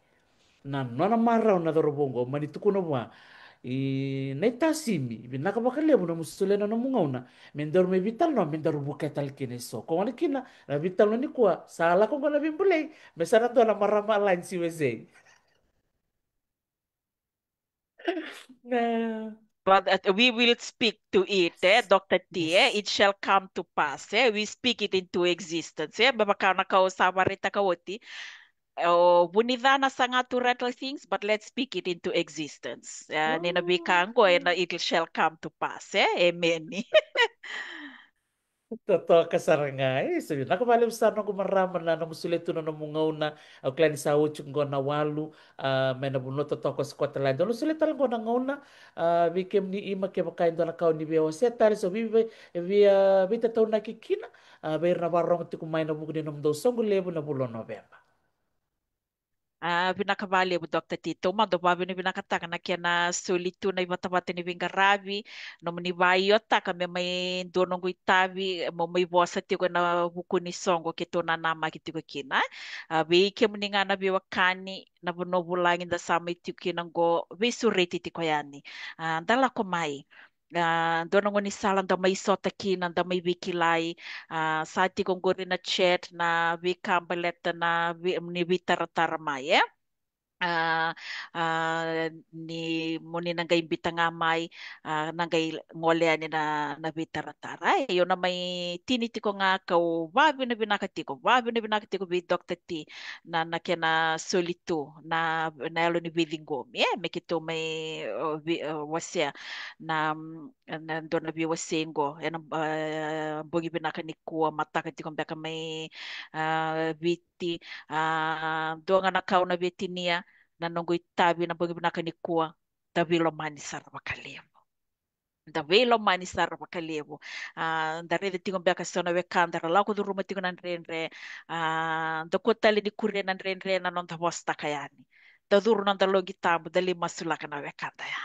Na nona marau na cauravou oqo, mani tukuna vua, i, naita Simi, vinaka vakalevu nomu solia na nomu gauna me daru mai veitalanoa, me daru vukea tale kina eso. Ko gona kina na veitalanoa nikua, sa lako oqo na veibolei, me sa na dua na marama Alliance U S A. Na But, uh, we will speak to it, eh, Doctor T, eh? It shall come to pass, eh? We speak it into existence, eh? Me vaka na ka au sa vakaraitaka oti. O vunica na saga to rattle things, but let's speak it into existence. Eh, ni na veika oqo, ena, it shall come to pass, eh? Amen. Totoka sara ga, e, sa vinaka vakalevu sara noqu marama na nomu solia tu na nomu gauna. Au kila ni sa oti qo na walu, a, mai na vanua totoka o Scotland. Au na solia tale qo na gauna, a, vei kemuni ima kevaka e dua na ka o ni via wasea tale, so vei, vei, via, a, veitataunaki kina, a, vei ira na vakarorogo tiko mai na vuku ni nomudou soqo levu na vula o Noveba. A, vinaka vakalevu, Doctor T. Taumada au vakavinavinakataka na kena soli tu na ivatavata ni veiqaravi, nomuni vaiotaka me mai dua noqu itavi, mo mai vosa tiko ena vuku ni soqo keitou nanamaki tiko kina. A, vei kemuni ga na veiwekani, na vanua vulagi da sa mai tiko kina qo, veisureti tiko yani. A, da lako mai. A, dua na gaunisala da mai sota kina, da mai veikilai, a, sa tiko qori na chat, na veika baleta na vei-, ni veitaratara mai, e? A, a, ni mo ni na qai bita ga mai, a, na qai gole yani na, na veitaratara. E, io na mai tini tiko ga kau vavinavinaka tiko, vavinavinaka tiko vei Doctor T, na, na kena soli tu, na, na yalo ni veiciqomi, e, me keitou mai, o, vi-, o, wasea, na, mm, na dua na veiwasei qo, ena, e, bogi vinaka nikua, mataka tiko beka mai, a, Viti, a, dua ga na ka au na via tinia, na noqu itavi, na bogi vinaka nikua, da veilomani sara vakalevu. Da veilomani sara vakalevu. A, da raica tiko beka so na wekada ra lako curuma tiko na dredre. A, da kua tale ni kuria na dredre na noda vosataka yani. Da curu noda loqi tabu, da lai masulaka na wekada ya.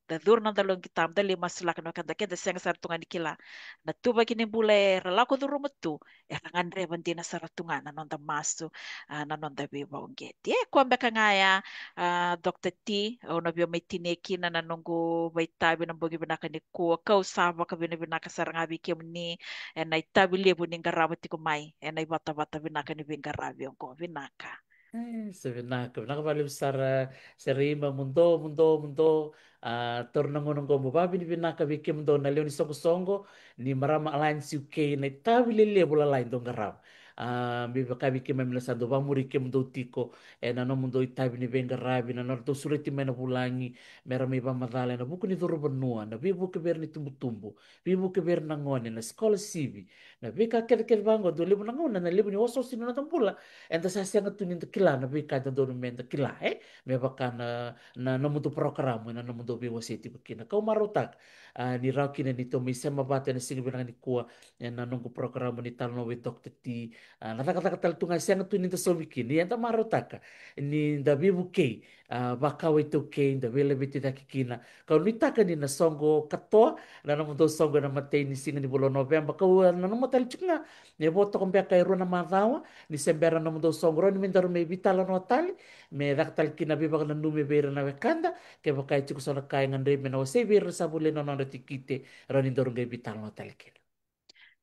Da curu noda loqi tabu, da lai masulaka na wekada, keda sega sara tu ga ni kila na ituvaki ni bula era lako curuma tu, era gadreva dina sara tu ga na noda masu, a, na noda veivauqeti. E, koya beka ga ya, a, Doctor T, au na via mai tinia kina na noqu vakaitavi na bogi vinaka nikua, kau sa vakavinavinaka sara ga vei kemuni, ena itavi levu ni qarava tiko mai, ena ivatavata vinaka ni veiqaravi oqo, vinaka. E, sa vinaka, vinaka vakalevu sara, sara ima, mudou, mudou, mudou. A, taura na gauna oqo meu vakavinavinaka vei kemudou na lewe ni soqosoqo ni Marama Alliance U K, na itavi lelevu lalai dou qarava. A, me vaka vei keimami na sa dau vakamuri kemudou tiko ena nomudou itavi ni veiqaravi, na nodratou sureti mai na vulagi me ra mai vakamacala ena vuku ni curu vanua, na veivuke vei ira na itubutubu, veivuke vei ira na gone, na scholarship, na veika kecekece vaqo. Dau levu na gauna na levu ni osooso ni noda bula eda sa sega tu ni da kila na veika e dodonu me da kila, e? Me vaka na, na nomudou parokaramu ena nomudou veiwasei tiko kina. Kau marautaka, a, ni rawa kina ni tou mai sema vata ena siga vinaka nikua ena noqu parokaramu ni Talanoa with Doctor T, A, na cakacaka tale tu ga e sega tu ni da saumi kina, ia da marautaka ni da veivukei, a, vakau iTaukei, da veilaveti cake kina. Kau nuitaka ni na soqo katoa na nomudou soqo ena imatai ni siga ni vula o Noveba. Kau, a, nanuma tale tiko ga ni vo toka beka e rua na macawa ni se bera na nomudou soqo, rawa ni me daru mai veitalanoa tale, me caka tale kina na veivakananumi vei ira na wekada. Kevaka e tiko so na ka e gadrevi me na wasei vei ira sa volai na nodra tikite, rawa ni daru qai veitalanoa tale kina.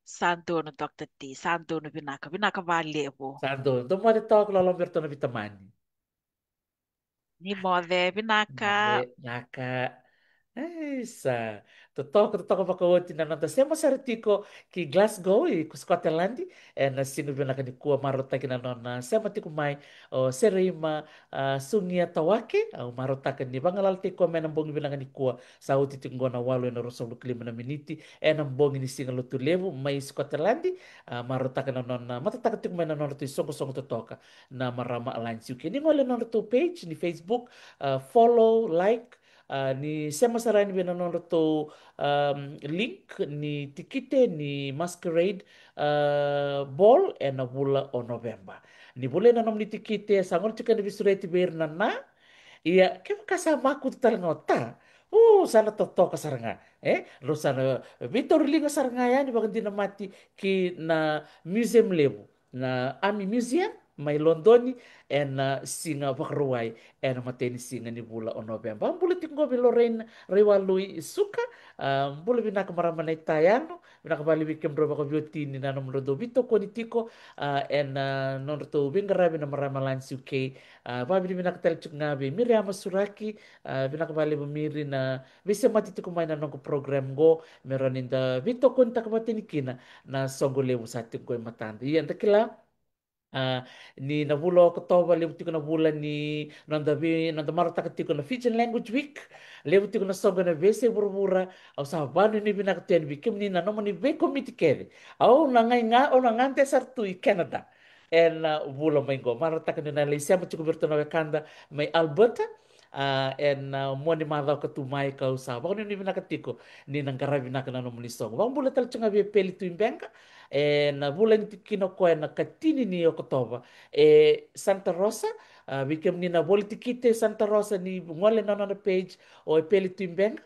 Sa donu, Doctor T, sa donu. Vinaka, vinaka vakalevu. Sa donu. Dou moce toka, loloma vei iratou na veitamani. Ni moce, vinaka. Vinaka. Isa. Totoka, totoka vakaoti na noda sema sara tiko ki Glasgow, i Scotland, ena siga vinaka nikua. Marautaki na nona sema tiko mai o Sereima, a, Sugia Tawake. Au marautaka ni vagalalataki koya mai na bogi vinaka nikua. Sa oti tiko qo na walu ena ruasagavulu ka lima na miniti ena bogi ni Siga Lotulevu mai Scotland. A, marautaka na nona matataka tiko mai na nodratou isoqosoqo totoka na Marama Alliance U K. Ni gole na nodratou page ni Facebook, a, follow, like, a, ni sema sara yani vei na nodratou, um, link ni tikite ni masquerade, a, ball ena vula o Noveba. Ni volai na nomuni tikite, sa gole tiko ena veisureti vei ira na na. Ia, kevaka sa makutu tale ga o ta, u, sa na totoka sara ga, e? Rau sa na veitauriliga sara ga yani vakadinamati ki na museum levu, na Army Museum mai Lodoni, ena siga Vakarauwai, ena imatai ni siga ni vula o Noveba. Bula tiko qo vei Lorraine Raiwalui Suka. A, bula vinaka marama na itayanu. Vinaka vakalevu vei kemudrau vakaveiwatini na nomudrau dau veitokoni tiko, a, ena, a, nodratou veiqaravi na Marama Alliance U K. A, vakavinavinaka tale tiko ga vei Miriama Suraki. A, vinaka vakalevu Miri na veisemati tiko mai na noqu program qo, me rawa ni da veitokonitaka vakatani kina na soqo levu sa tiko qo e matada. Ia da kila, a, ni na vula o Okotova levu tiko na vula ni noda vei, noda marautaka tiko na Fijian Language Week. Levu tiko na soqo ena veiyasai vuravura. Au sa vakanuinui vinaka tu yani vei kemuni na nomuni veikomiti kece. Au na qai ga, au na gade sara tu i Canada ena, a, vula mai qo. Marautaka ni na lai sema tiko vei iratou na wekada mai Alberta, a, ena, a, mua ni macawa ka tu mai. Kau sa vakanuinui vinaka tiko ni na qaravi vinaka na nomuni soqo. Vakabula tale tiko ga vei Peli Tuibeqa, ena vula ni tiko kina o koya na ikatini ni Okotova e Santa Rosa. A, vei kemuni na voli tikite e Santa Rosa, ni gole na nona page o Peli Tuibeqa.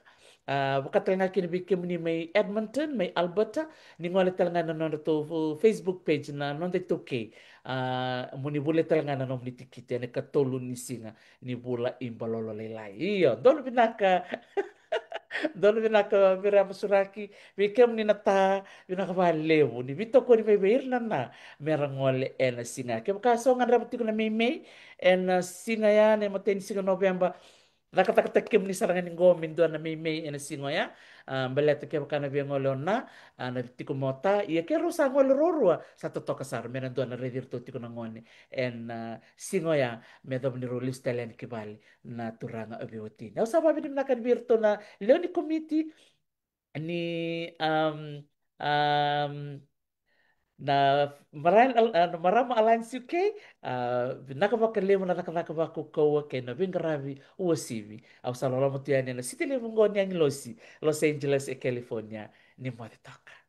A, vaka tale ga kina vei kemuni mai Edmonton, mai Alberta, ni gole tale ga na nodratou Facebook page na Noda iTaukei. A, mo ni voli tale ga na nomuni tikite ena ikatolu ni siga ni vula i Balolo Lailai. Io, donu vinaka. Donu vinaka Miriama Suraki, vei kemuni na ta, vinaka vakalevu ni veitokoni mai vei ira na na me ra gole ena siga. Kevaka so gadreva tiko na meimei ena siga ya, na imatai ni siga Noveba, cakacakataki kemuni sara ga ni qo me dua na meimei ena siga oya. A, baleta kevaka na via gole o na, a, na tiko mai o ta, ia ke rau sa gole ruarua, sa totoka sara me na dua na raici iratou tiko na gone ena, a, siga oya, me yacova ni rau lesu tale yani ki vale na turaga veiwatini. Au sa vakavinavinaka yani vei iratou na lewe ni komiti ni, am, am, na Mara-, a, na Marama Alliance U K. A, vinaka vakalevu na cakacaka vakaukauwa kei na veiqaravi uasivi. Au sa loloma tu yani ena siti levu qo ni agilosi, Los Angeles e California. Ni moce toka.